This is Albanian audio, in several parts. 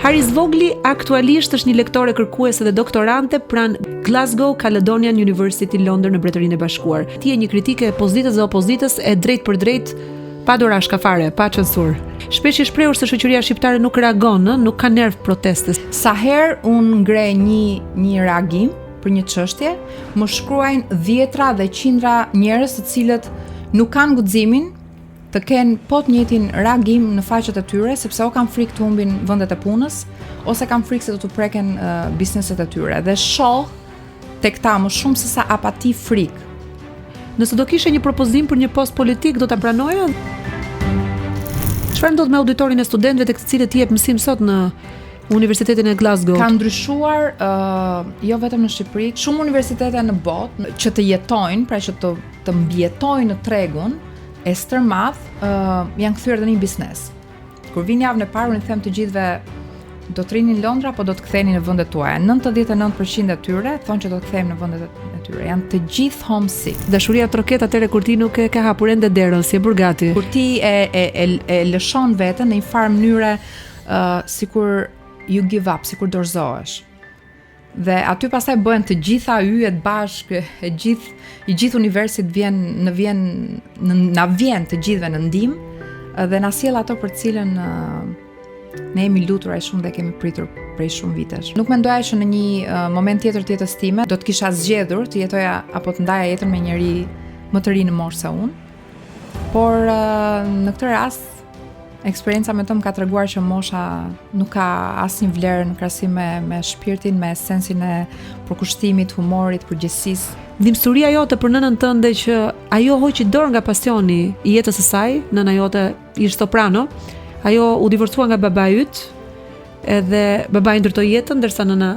Haris Vogli aktualisht është një lektore kërkuese dhe doktorante pranë Glasgow Caledonian University Londër në Mbretërinë e Bashkuar. Ti je një kritike e pozitës dhe opozitës e drejtpërdrejtë pa dorashka fare, pa censurë. Shpesh je shprehur se shoqëria shqiptare nuk reagon, ë, nuk ka nerv proteste. Sa herë unë ngre një një reagim për një çështje, më shkruajnë dhjetra dhe qindra njerëz të cilët nuk kanë guximin të kenë po të njëjtin reagim në faqet e tyre, sepse o kanë frikë të humbin vendet e punës, ose kanë frikë se do t'u preken uh, bizneset e tyre. Dhe shoh tek ta më shumë se sa apati frikë. Nëse do kishe një propozim për një post politik, do ta pranoje? Çfarë ndodh me auditorin e studentëve tek të cilët ti jep mësim sot në Universitetin e Glasgow? Ka ndryshuar uh, jo vetëm në Shqipëri, shumë universitete në botë që të jetojnë, pra që të të mbijetojnë në tregun e stërmadh, uh, janë kthyer dhe në një biznes. Kur vin javën e parë, unë i them të gjithëve do të rini në Londra apo do të ktheheni në vendet tuaja. 99% e tyre thonë që do të kthehen në vendet e tyre. Janë të gjithë homesick. Dashuria troket atëherë kur ti nuk e ke hapur ende derën, s'je bërë gati. Kur ti e e e, e lëshon veten në një farë mënyre, uh, sikur you give up, sikur dorëzohesh. Dhe aty pastaj bëhen të gjitha yjet bashkë, e gjithë i gjithë universi të vjen në vjen në na vjen të gjithëve në ndihmë dhe na sjell ato për të cilën ne jemi lutur aq shumë dhe kemi pritur prej shumë vitesh. Nuk mendoja që në një moment tjetër të jetës time do të kisha zgjedhur të jetoja apo të ndaja jetën me njeri më të ri në moshë se unë. Por në këtë rast Eksperienca me të më ka treguar që mosha nuk ka asnjë vlerë në krahasim me me shpirtin, me sensin e përkushtimit, humorit, përgjegjësisë. Dhimbsuria jote për nënën tënde që ajo hoqi dorë nga pasioni i jetës së saj, nëna jote ishte soprano, ajo u divorcua nga babai yt, edhe babai ndërtoi jetën ndërsa nëna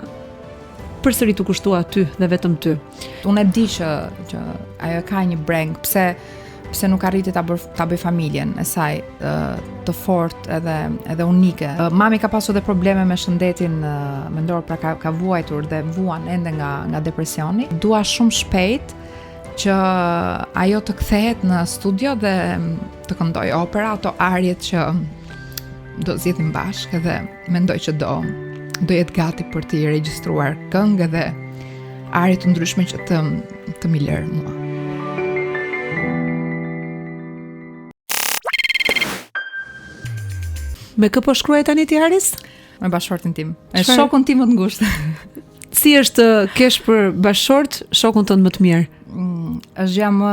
përsëri t'u kushtua ty dhe vetëm ty. Unë e di që që ajo ka një brengë, pse pse nuk arriti ta bër ta bëj familjen e saj të fortë edhe edhe unike. Mami ka pasur edhe probleme me shëndetin mendor, pra ka ka vuajtur dhe vuan ende nga nga depresioni. Dua shumë shpejt që ajo të kthehet në studio dhe të këndojë opera, ato ariet që do zgjedhim bashkë edhe mendoj që do do jetë gati për të regjistruar këngë edhe arie të ndryshme që të të m'i lërë mua. Me kë po shkruaj tani ti Haris? Me bashkëshortin tim. Me shokun tim më të ngushtë. Si është të kesh për bashkëshort shokun tënd më të mirë? Mm, është gjëja më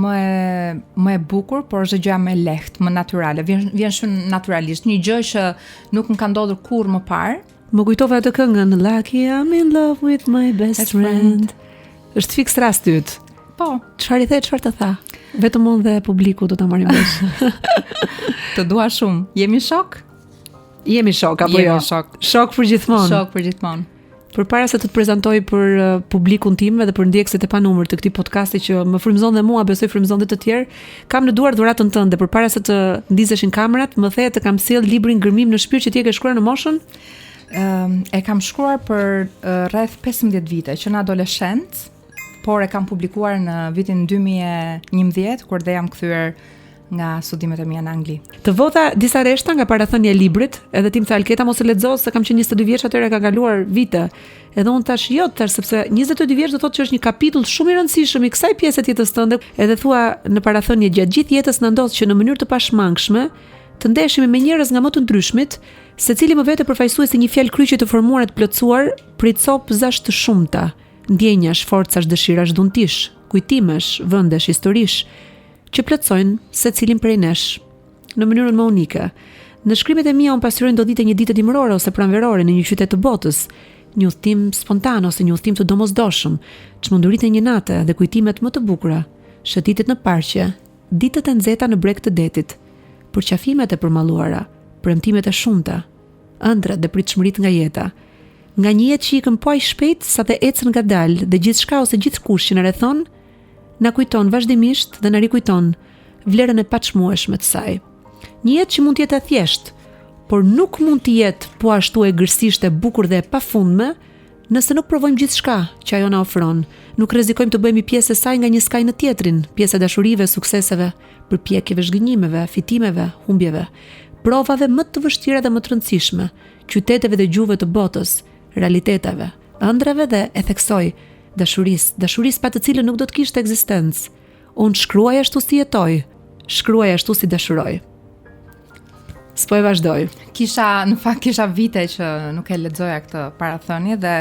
më e më e bukur, por është gjëja më e lehtë, më natyrale. Vjen vjen shumë natyralisht, një gjë që nuk më ka ndodhur kurrë më parë. Më kujtove atë këngën Lucky I'm in love with my best friend. Është fiks rasti yt. Po. Çfarë i the, çfarë të tha? Vetëm unë dhe publiku do ta marrim vesh. të dua shumë. Jemi shok? Jemi shok apo jo? Jemi shok. Shok për gjithmonë. Shok për gjithmonë. Përpara se të të prezantoj për uh, publikun tim dhe për ndjekësit e panumër të këtij podcasti që më frymëzon dhe mua, besoj frymëzon dhe të tjerë, kam në duar dhuratën tënde. Përpara se të ndizeshin kamerat, më the të kam sjell librin Gërmim në shpirt që ti e ke shkruar në moshën? Ëm e kam shkruar për uh, rreth 15 vite, që në adoleshencë, por e kam publikuar në vitin 2011 kur dhe jam kthyer nga studimet e mia në Angli. Të vodha disa rreshta nga parathënia e librit, edhe ti më the Alketa mos e lexo se kam qenë 22 vjeç atëherë ka kaluar vite. Edhe unë thash jo, thash sepse 22 vjeç do thotë që është një kapitull shumë i rëndësishëm i kësaj pjese të jetës tënde. Edhe thua në parathënie gjatë gjithë jetës na ndodh që në mënyrë të pashmangshme të ndeshemi me njerëz nga më të ndryshmit, secili më vete përfaqësues i një fjalëkryqi të formuar e të plotësuar prej copëzash të shumta, ndjenjash, forcash, dëshirash, dhuntish, kujtimesh, vendesh, historish, që plotësojnë secilin prej nesh në mënyrën më unike. Në shkrimet e mia unë pasqyroj ndodhitë e një dite dimërore ose pranverore në një qytet të botës, një udhëtim spontan ose një udhëtim të domosdoshëm, çmenduritë e një nate dhe kujtimet më të bukura, shëtitjet në parqe, ditët e nxehta në breg të detit, përqafimet e përmalluara, premtimet e shumta, ëndrrat dhe pritshmëritë nga jeta. Nga një jetë që ikën po aq shpejt sa dhe ecën ngadalë dhe gjithçka ose gjithkush që na rrethon na kujton vazhdimisht dhe na rikujton vlerën e paçmueshme të saj. Një jetë që mund të jetë e thjeshtë, por nuk mund të jetë po ashtu egërsisht e bukur dhe e pafundme, nëse nuk provojmë gjithçka që ajo na ofron, nuk rrezikojmë të bëhemi pjesë e saj nga një skaj në tjetrin, pjesë e dashurive, sukseseve, përpjekjeve, zhgënjimeve, fitimeve, humbjeve. provave më të vështira dhe më të rëndësishme, qyteteve dhe gjuhëve të botës, realiteteve, ëndrrave dhe, e theksoj, dashurisë, dashurisë pa të cilën nuk do të kishte ekzistencë. Unë shkruaj ashtu si jetoj, shkruaj ashtu si dashuroj. S'po e vazhdoj. Kisha, në fakt kisha vite që nuk e lexoja këtë parathënie dhe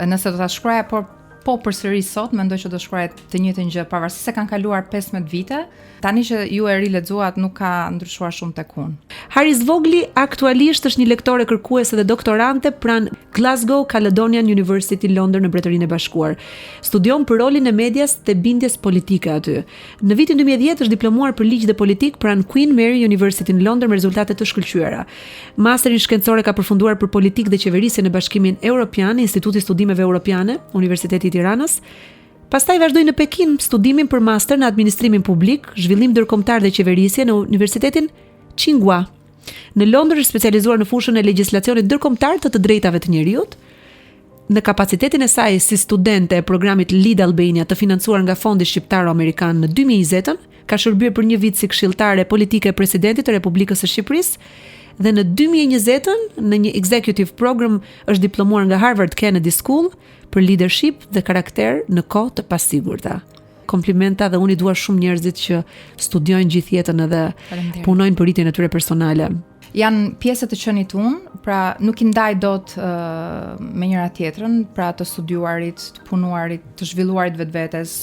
nëse do ta shkruaja por po përsëri sot, mendoj që do shkruaja të njëjtën gjë pavarësisht se kanë kaluar 15 vite. Tani që ju e rilexuat nuk ka ndryshuar shumë tek unë. Haris Vogli aktualisht është një lektore kërkuese dhe doktorante pranë Glasgow Caledonian University Londër në Mbretërinë e Bashkuar. Studion për rolin e medias te bindjes politike aty. Në vitin 2010 është diplomuar për ligj dhe politikë pranë Queen Mary University në Londër me rezultate të shkëlqyera. Masterin shkencor e ka përfunduar për politikë dhe qeverisje në Bashkimin Europian, Instituti i Studimeve Europiane, Universiteti i Tiranës. Pastaj vazhdoi në Pekin studimin për master në administrimin publik, zhvillim ndërkombëtar dhe qeverisje në Universitetin Tsinghua. Në Londër është specializuar në fushën e legjislacionit ndërkombëtar të të drejtave të njeriut. Në kapacitetin e saj si studente e programit Lead Albania të financuar nga Fondi Shqiptaro-Amerikan në 2020-ën, ka shërbyer për një vit si këshilltare politike e Presidentit të Republikës së Shqipërisë dhe në 2020-ën në një executive program është diplomuar nga Harvard Kennedy School për leadership dhe karakter në kohë të pasigurta. Komplimenta dhe unë i dua shumë njerëzit që studiojnë gjithë jetën edhe punojnë për rritjen e tyre personale. Janë pjesë të qenit unë, pra nuk i ndaj dot uh, me njëra tjetrën, pra të studiuarit, të punuarit, të zhvilluarit vetvetes,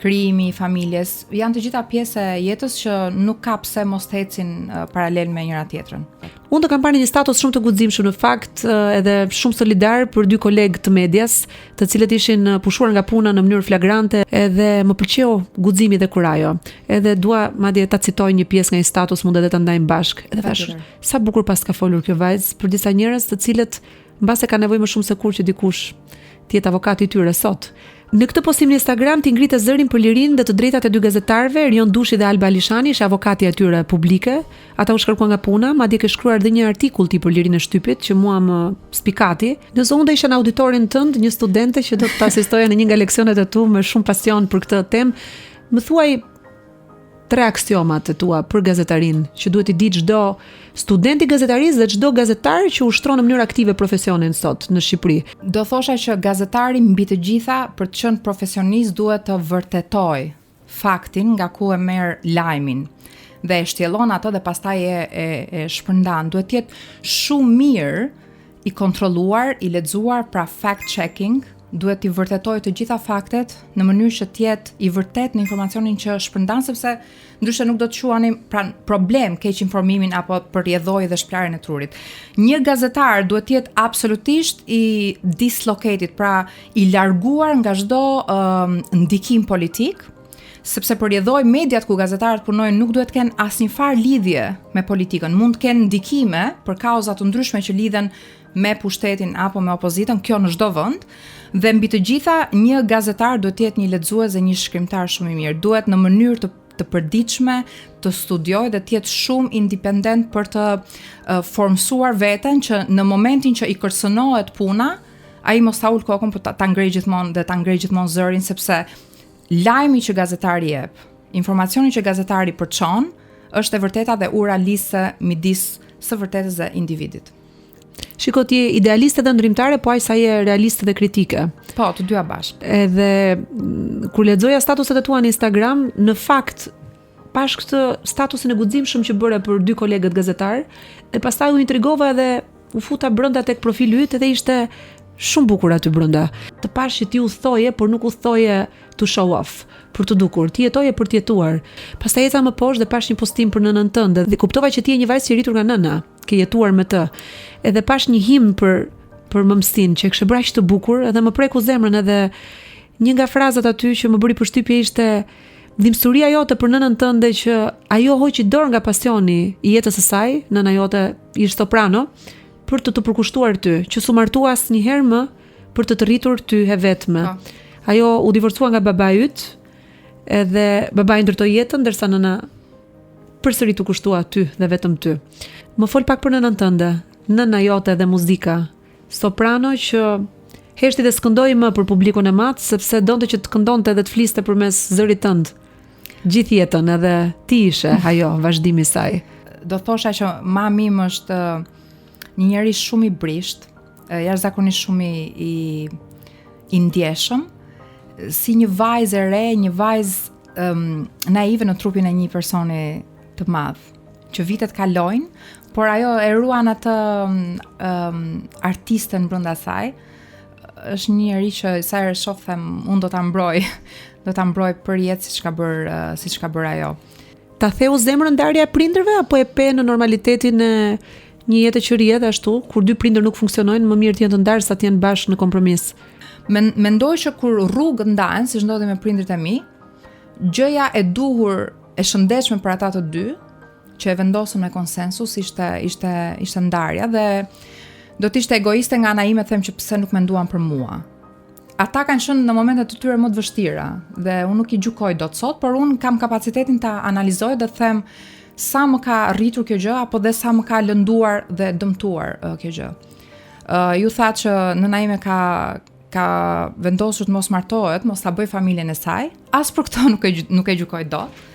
krijimi i familjes, janë të gjitha pjesë e jetës që nuk ka pse mos të ecin uh, paralel me njëra tjetrën. Unë të kam parë në një status shumë të guximshëm në fakt edhe shumë solidar për dy kolegë të medias, të cilët ishin pushuar nga puna në mënyrë flagrante, edhe më pëlqeu guximi dhe kurajo. Edhe dua madje ta citoj një pjesë nga një status, mund edhe ta ndajmë bashkë. Edhe thashë, sa bukur paska folur kjo vajzë për disa njerëz të cilët mbase kanë nevojë më shumë se kurrë që dikush të jetë avokati i tyre sot. Në këtë postim në Instagram ti ngrite zërin për lirinë dhe të drejtat e dy gazetarëve, Erion Dushi dhe Alba Alishani, ishe avokatja e tyre publike. Ata u shkarkuan nga puna, madje ke shkruar dhe një artikull ti për lirinë e shtypit që mua më spikati. Nëse unë do isha në auditorin tënd, një studente që do të asistoja në një nga leksionet e tu me shumë pasion për këtë temë, më thuaj tre aksiomat e tua për gazetarinë që duhet t'i di çdo student i gazetarisë dhe çdo gazetar që ushtron në mënyrë aktive profesionin sot në Shqipëri. Do thosha që gazetari mbi të gjitha për të qenë profesionist duhet të vërtetojë faktin nga ku e merr lajmin dhe e shtjellon atë dhe pastaj e e, e shpërndan. Duhet të jetë shumë mirë i kontrolluar, i lexuar, pra fact checking, duhet t'i vërtetojë të gjitha faktet në mënyrë që të jetë i vërtetë në informacionin që shpërndan sepse ndryshe nuk do të quanim pra problem keqinformimin apo për rrjedhojë dhe shplarjen e trurit. Një gazetar duhet të jetë absolutisht i dislocated, pra i larguar nga çdo um, ndikim politik, sepse për rrjedhojë mediat ku gazetarët punojnë nuk duhet të kenë asnjë farë lidhje me politikën. Mund të kenë ndikime për kauza të ndryshme që lidhen me pushtetin apo me opozitën, kjo në çdo vend. Dhe mbi të gjitha, një gazetar duhet të jetë një lexues dhe një shkrimtar shumë i mirë. Duhet në mënyrë të të përditshme, të studiojë dhe të jetë shumë independent për të uh, formësuar veten që në momentin që i kërcënohet puna, ai mos ta ul kokën, por ta, ta ngrejë gjithmonë dhe ta ngrejë gjithmonë zërin sepse Lajmi që gazetari jep, informacioni që gazetari përçon, është e vërteta dhe ura lidhëse midis së vërtetës dhe individit. Shiko ti je idealiste dhe ëndërrimtare, po aq sa je realiste dhe kritike. Po, të dyja bashkë. Edhe mm, kur lexoja statuset e tua në Instagram, në fakt pashë këtë statusin e guximshëm që bëre për dy kolegët gazetarë, dhe pastaj u intrigova edhe u futa brenda tek profili yt edhe ishte shumë bukur aty brenda. Të pashë që ti udhëtoje, por nuk udhëtoje to show off, për t'u dukur. Ti jetoje për të jetuar. Pastaj eca më poshtë dhe pashë një postim për nënën tënde dhe kuptova që ti je një vajzë që je rritur nga nëna, ke jetuar me të. Edhe pashë një himn për për mëmësinë që e kishe bërë aq të bukur edhe më preku zemrën edhe një nga frazat aty që më bëri përshtypje ishte Dhimbësuria jote për nënën tënde që ajo hoqi dorë nga pasioni i jetës së saj, nëna jote ishte soprano, për të të përkushtuar ty, që s'u martua asnjëherë më për të të rritur ty e vetme. Po. Ajo u divorcua nga babai yt, edhe babai ndërtoi jetën, ndërsa nëna përsëri t'u kushtua ty dhe vetëm ty. Më fol pak për nënën tënde, nëna jote dhe muzika. Soprano që heshti dhe s'këndoi më për publikun e madh sepse donte që të këndonte dhe të fliste përmes zërit tënd gjithë jetën edhe ti ishe ajo vazhdimi i saj. Do thosha që mami im është një njeri shumë i brishtë, jashtëzakonisht shumë i i, i ndjeshëm, si një vajzë e re, një vajzë um, naive në trupin e një personi të madh, që vitet kalojnë, por ajo e ruan atë um, artisten brenda saj. Është një njeri që sa herë shoh them unë do ta mbroj, do ta mbroj për jetë siç ka bërë uh, siç ka bërë ajo. Ta theu zemrën ndarja e prindërve apo e pe në normalitetin e një jete që rrjedh ashtu, kur dy prindër nuk funksionojnë, më mirë të jenë të ndarë sa të jenë bashkë në kompromis. Men, mendoj që kur rrugët ndahen, siç ndodhi me prindërit e mi, gjëja e duhur e shëndetshme për ata të dy, që e vendosën me konsensus ishte ishte ishte ndarja dhe do të ishte egoiste nga ana ime të them që pse nuk menduan për mua. Ata kanë qenë në momentet të tyre më të vështira dhe unë nuk i gjykoj dot sot, por unë kam kapacitetin ta analizoj dhe të them sa më ka rritur kjo gjë apo dhe sa më ka lënduar dhe dëmtuar uh, kjo gjë. Uh, ju thatë që nëna ime ka ka vendosur të mos martohet, mos ta bëjë familjen e saj, as për këtë nuk e nuk e gjykoj dot.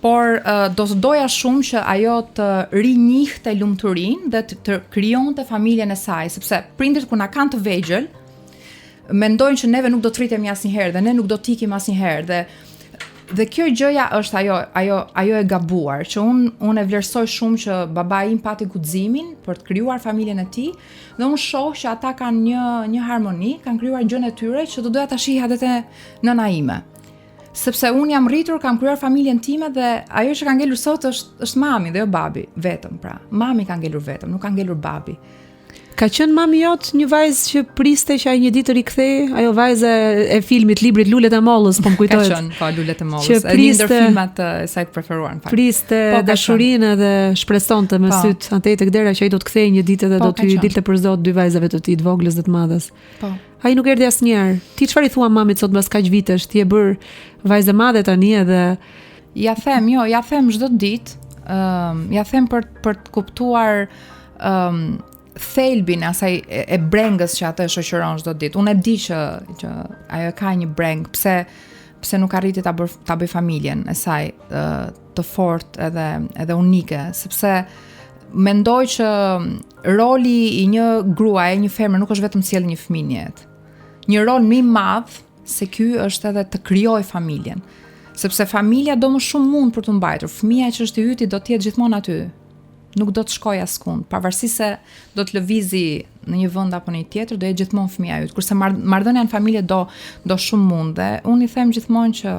Por uh, do të doja shumë që ajo të rinjihte lumturinë dhe të, të krijonte familjen e saj, sepse prindërit kur na kanë të vegjël, mendojnë që neve nuk do të rritemi asnjëherë dhe ne nuk do të ikim asnjëherë dhe dhe kjo gjëja është ajo ajo ajo e gabuar që unë unë e vlerësoj shumë që babai im pati guximin për të krijuar familjen e tij Dhe unë shoh që ata kanë një një harmoni, kanë krijuar gjënë e tyre që do doja ta shihja edhe te nëna ime. Sepse unë jam rritur, kam krijuar familjen time dhe ajo që ka ngelur sot është është mami dhe jo babi, vetëm pra. Mami ka ngelur vetëm, nuk ka ngelur babi. Ka qenë mami jot një vajzë që priste që ai një ditë të rikthehej, ajo vajza e filmit, librit Lulet e Mollës, po më kujtohet. Ka qenë, po Lulet e Mollës, që priste, një ndër filmat e saj të preferuar në fakt. Priste po, dashurinë edhe shpresonte me po. sytë andej tek dera që ai do të kthehej një ditë dhe po, do t'u dilte për zot dy vajzave të tij, të voglës dhe të madhes. Po. Ai nuk erdhi asnjëherë. Ti çfarë i thua mamit sot mbas kaq vitesh? Ti je bërë vajzë e madhe tani edhe Ja them, jo, ja them çdo ditë, ëm um, ja them për për të kuptuar ëm um, thelbin e asaj e, e brengës që atë e shoqëron çdo ditë. Unë e di që që ajo ka një brengë, pse pse nuk arriti ta bër ta bëjë familjen e saj ë, të fortë edhe edhe unike, sepse mendoj që roli i një gruaje, një femre nuk është vetëm të sjellë një fëmijë në jetë. Një rol më i madh se ky është edhe të krijojë familjen. Sepse familja do më shumë mund për t'u mbajtur. Fëmija që është i yti do të jetë gjithmonë aty. Nuk do të shkojë askund, pavarësisht se do të lëvizi në një vend apo në një tjetër, do jetë gjithmonë fëmija yt. Kurse marrëdhënia në familje do do shumë mund dhe unë i them gjithmonë që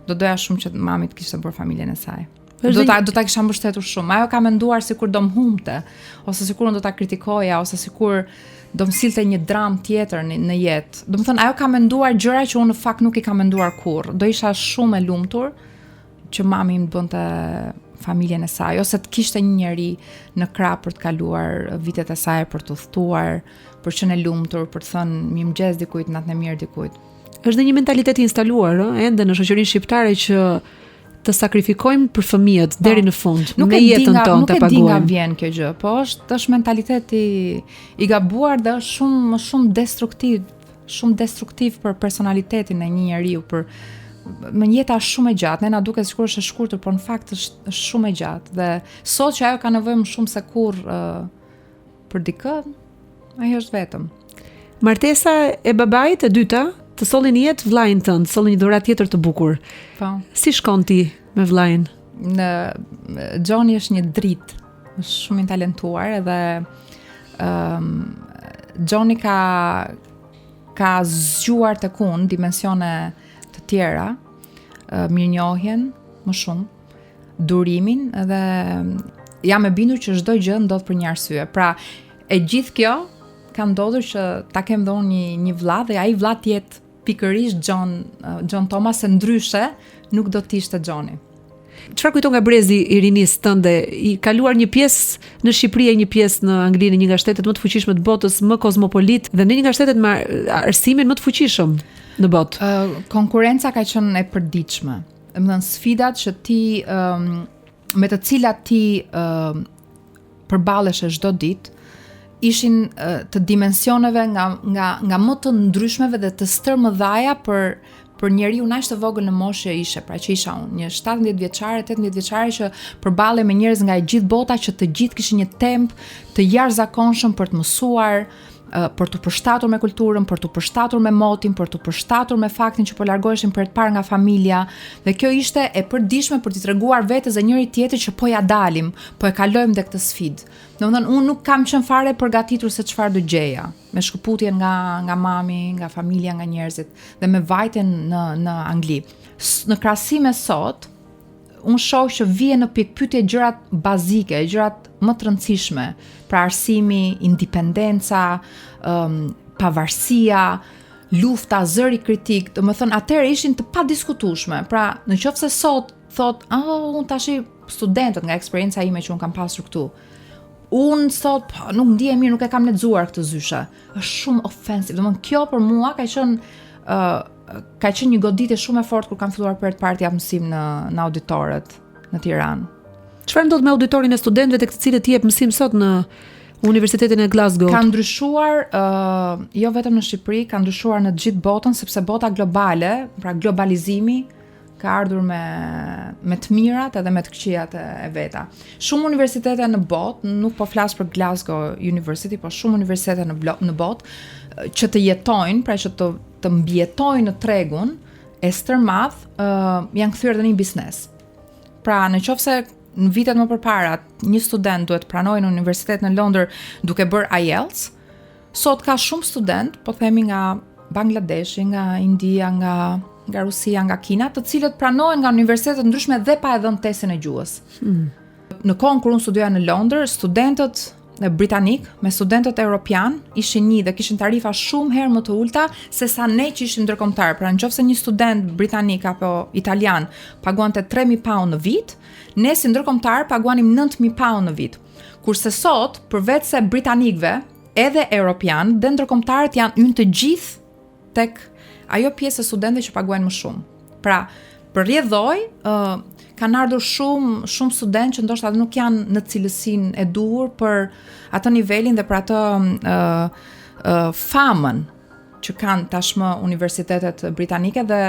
do doja shumë që mami të kishte bërë familjen e saj. Do ta do ta kisha mbështetur shumë. Ajo ka menduar sikur do më humbte, ose sikur unë do ta kritikoja, ose sikur do më sillte një dramë tjetër në, në jetë. Domethënë ajo ka menduar gjëra që unë në fakt nuk i kam menduar kurrë. Do isha shumë e lumtur që mami im të bënte familjen e saj ose të kishte një njeri në krah për të kaluar vitet e saj për të udhëtuar, për të qenë e lumtur, për të thënë mirëmëngjes dikujt, natën e mirë dikujt. Është dhe një mentalitet i instaluar, ë, ende në shoqërinë shqiptare që të sakrifikojmë për fëmijët po. deri në fund, nuk me jetën tonë të paguajmë. Nuk e di nga vjen kjo gjë, po është është mentalitet i i gabuar dhe është shumë më shumë destruktiv, shumë destruktiv për personalitetin e një njeriu, për më jeta është shumë e gjatë, ne na duket sikur është e shkurtër, por në fakt është, është shumë e gjatë dhe sot që ajo ka nevojë më shumë se kurrë uh, për dikë, ajo është vetëm. Martesa e babait e dyta të solli në jetë vllain tënd, solli një dhuratë tjetër të bukur. Po. Si shkon ti me vllain? Në Johnny është një dritë, është shumë i talentuar edhe ëm um, Johnny ka ka zgjuar tek unë dimensione të tjera, mirënjohjen më shumë durimin dhe jam e bindur që çdo gjë ndodh për një arsye. Pra, e gjithë kjo ka ndodhur që ta kem dhe unë një një vlla dhe ai vlla të jetë pikërisht John John Thomas se ndryshe nuk do të ishte Johnny. Çfarë kujton nga brezi i rinisë tënde, i kaluar një pjesë në Shqipëri e një pjesë në Angli, në një nga shtetet më të fuqishme të botës, më kozmopolit dhe në një nga shtetet me arsimin më të fuqishëm në botë? Uh, konkurrenca ka qenë e përditshme. Domethënë sfidat që ti um, me të cilat ti um, përballeshe çdo ditë ishin uh, të dimensioneve nga nga nga më të ndryshmeve dhe të stërmëdhaja për Për njeriun aq të vogël në moshë që ishe, pra që isha unë, një 17 vjeçare, 18 vjeçare që përballej me njerëz nga e gjithë bota që të gjithë kishin një temp të jashtëzakonshëm për të mësuar, për t'u përshtatur me kulturën, për t'u përshtatur me motin, për t'u përshtatur me faktin që po largoheshin për herë të parë nga familja. Dhe kjo ishte e përditshme për t'i treguar vetes dhe njëri tjetrit që po ja dalim, po e kalojmë dhe këtë sfidë. Domethënë unë nuk kam qenë fare e përgatitur se çfarë do gjeja me shkëputjen nga nga mami, nga familja, nga njerëzit dhe me vajtjen në në Angli. Në krahasim me sot, unë shoh që vihen në pikëpyetje gjërat bazike, gjërat më të rëndësishme, pra arsimi, independenca, um, pavarësia, lufta, zëri kritik, domethënë atëherë ishin të padiskutueshme. Pra, në qoftë se sot thot, "Ah, oh, unë tashi studentët nga eksperienca ime që unë kam pasur këtu. Unë sot po, nuk ndihem mirë, nuk e kam lexuar këtë zyshe. Është shumë ofensiv. Domethënë kjo për mua ka qenë ë uh, ka qenë një goditje shumë e fortë kur kam filluar për herë të parë të jap mësim në në auditorët në Tiranë. Çfarë ndodh me auditorin e studentëve tek të cilët ti jep mësim sot në Universitetin e Glasgow? Ka ndryshuar uh, jo vetëm në Shqipëri, ka ndryshuar në të gjithë botën sepse bota globale, pra globalizimi ka ardhur me me të mirat edhe me të këqijat e, e veta. Shumë universitete në botë, nuk po flas për Glasgow University, po shumë universitete në blo, në botë që të jetojnë, pra që të të mbijetojnë në tregun e stërmadh, uh, janë kthyer edhe në një biznes. Pra, në qoftë se në vitet më përpara një student duhet të pranojë në universitet në Londër duke bërë IELTS, sot ka shumë student, po themi nga Bangladeshi, nga India, nga nga Rusia, nga Kina, të cilët pranohen nga universitete të ndryshme dhe pa e dhënë testin e gjuhës. Hmm. Në kohën kur unë studioja në Londër, studentët britanik me studentët europian ishin një dhe kishin tarifa shumë herë më të ulta se sa ne që ishim ndërkombëtar. Pra në qoftë se një student britanik apo italian paguante 3000 pound në vit, ne si ndërkombëtar paguanim 9000 pound në vit. Kurse sot, përveç se britanikëve, edhe europian dhe ndërkombëtarët janë ynë të gjithë tek ajo pjesë e studentëve që paguajnë më shumë. Pra, për rrjedhojë, ë uh, kanë ardhur shumë shumë studentë që ndoshta nuk janë në cilësinë e duhur për atë nivelin dhe për atë ë uh, uh, famën që kanë tashmë universitetet britanike dhe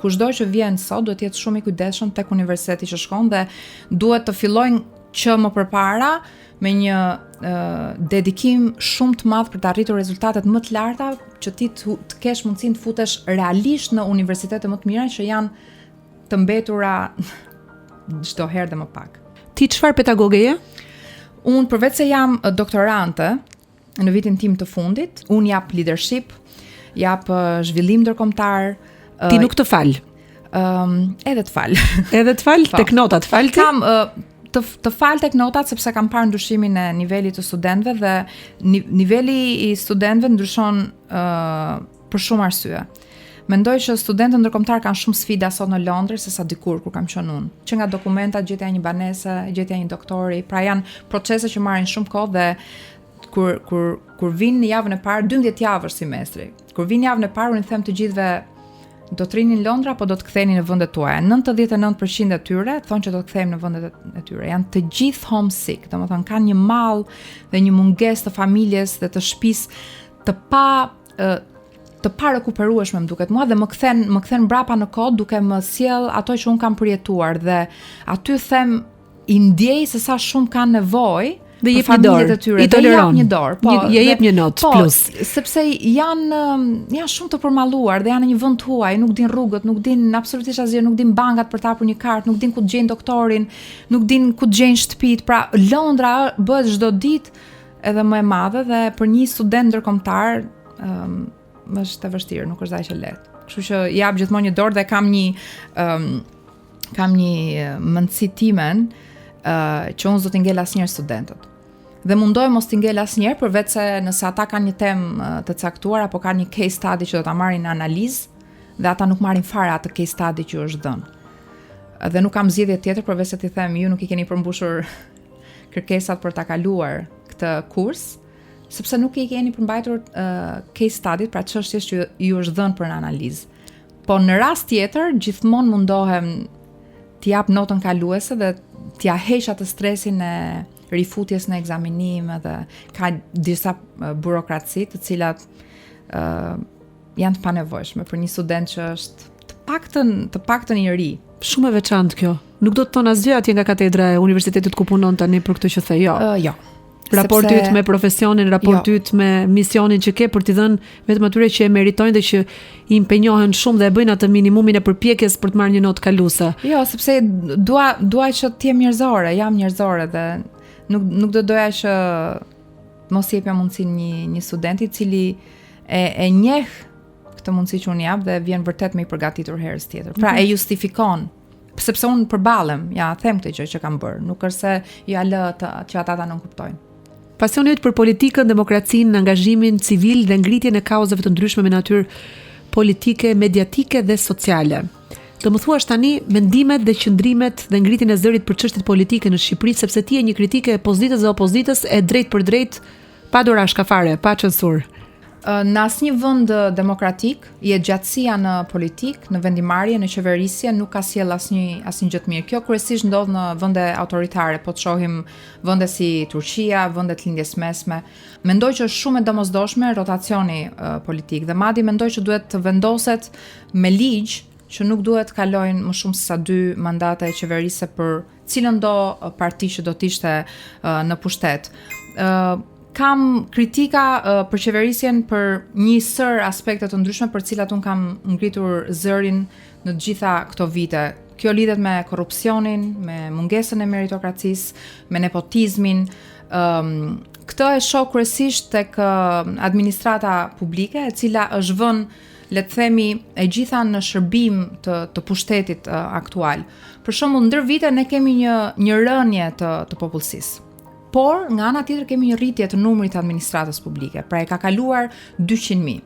kushdo që vjen sot duhet të jetë shumë i kujdesshëm tek universiteti që shkon dhe duhet të fillojnë që më përpara me një uh, dedikim shumë të madh për të arritur rezultatet më të larta që ti të, të kesh mundësinë të futesh realisht në universitete më të mira që janë të mbetura çdo herë dhe më pak. Ti çfarë pedagoge je? Unë përveç se jam doktorante në vitin tim të fundit, unë jap leadership, jap zhvillim ndërkombëtar. Ti nuk të fal. Ëm, um, edhe të fal. Edhe të fal, po. tek notat fal ti? Kam uh, të të fal tek notat sepse kam parë ndryshimin e nivelit të studentëve dhe niveli i studentëve ndryshon uh, për shumë arsye. Mendoj që studentët ndërkombëtar kanë shumë sfida sot në Londër se sa dikur kur kam qenë unë. Që nga dokumentat, gjetja e një banese, gjetja e një doktori, pra janë procese që marrin shumë kohë dhe kur kur kur vijnë në javën e parë, 12 javë është semestri. Kur vijnë javën e parë, unë i them të gjithëve do të rini në Londër apo do të ktheheni në vendet tuaja. 99% e tyre thonë që do të kthehen në vendet e tyre. Janë të gjithë homesick, domethënë kanë një mall dhe një mungesë të familjes dhe të shtëpisë të pa të parekuperueshme më duket mua dhe më kthen më kthen mbrapa në kohë duke më sjell ato që un kam përjetuar dhe aty them i ndjej se sa shumë kanë nevojë dhe jep një dorë të tyre, i toleron një dorë, po, një, ja jep një notë po, plus. Sepse janë um, janë shumë të përmalluar dhe janë në një vend huaj, nuk din rrugët, nuk din absolutisht asgjë, nuk din bankat për të hapur një kartë, nuk din ku të gjejnë doktorin, nuk din ku të gjejnë shtëpitë. Pra Londra bëhet çdo ditë edhe më e madhe dhe për një student ndërkombëtar um, është e vështirë, nuk është aq e lehtë. Kështu që jap gjithmonë një dorë dhe kam një um, kam një mendësi timen uh, që unë s'do t'i ngel asnjëherë studentët. Dhe mundohem mos t'i ngel asnjëherë përveç se nëse ata kanë një temë të caktuar apo kanë një case study që do ta marrin në analizë dhe ata nuk marrin fare atë case study që u është dhënë. Dhe nuk kam zgjidhje tjetër përveç se t'i them ju nuk i keni përmbushur kërkesat për ta kaluar këtë kurs, sepse nuk i keni përmbajtur uh, case study, pra çështjes që ju është dhënë për në analizë. Po në rast tjetër, gjithmonë mundohem t'i jap notën kaluese dhe t'ia heq atë stresin e rifutjes në ekzaminim edhe ka disa burokraci të cilat uh, janë të panevojshme për një student që është paktën të paktën i ri. Shumë e veçantë kjo. Nuk do të thonë asgjë atje nga katedra e universitetit ku punon tani për këtë që the, jo. Uh, jo. Raporti yt me profesionin, raporti jo. yt me misionin që ke për t'i dhënë vetëm atyre që e meritojnë dhe që impenjohen shumë dhe e bëjnë atë minimumin e përpjekjes për të marrë një notë kaluese. Jo, sepse dua dua që të jem njerëzore, jam njerëzore dhe nuk nuk do doja që mos jepja mundësinë një një studenti i cili e e njeh këtë mundësi që unë jap dhe vjen vërtet më i përgatitur herës tjetër. Pra mm -hmm. e justifikon sepse unë përballem, ja them këtë gjë që kam bërë, nuk është se ja lë të, që ata ta nënkuptojnë. Pasioni yt për politikën, demokracinë, angazhimin civil dhe ngritjen e kauzave të ndryshme me natyrë politike, mediatike dhe sociale. Do më thuash tani mendimet dhe qëndrimet dhe ngritjen e zërit për çështjet politike në Shqipëri, sepse ti je një kritike e pozitës dhe opozitës e drejtpërdrejtë, pa dorashka fare, pa censurë. Në asnjë vend demokratik, jetëgjatësia në politikë, në vendimmarrje, në qeverisje nuk ka sjellë asnjë asnjë gjë të mirë. Kjo kryesisht ndodh në vende autoritare, po të shohim vende si Turqia, vende të Lindjes Mesme. Mendoj që është shumë e domosdoshme rotacioni uh, politik dhe madje mendoj që duhet të vendoset me ligj që nuk duhet të kalojnë më shumë se sa dy mandate qeverisëse për cilëndo parti që do të ishte në pushtet. Ë kam kritika për qeverisjen për një sërë aspekte të ndryshme për të cilat unë kam ngritur zërin në të gjitha këto vite. Kjo lidhet me korrupsionin, me mungesën e meritokracisë, me nepotizmin. Ëm um, këtë e shoh kryesisht tek administrata publike, e cila është vënë le të themi e gjitha në shërbim të të pushtetit uh, aktual. Për shembull, ndër vite ne kemi një një rënie të të popullsisë. Por nga ana tjetër kemi një rritje të numrit të administratës publike, pra e ka kaluar 200.000.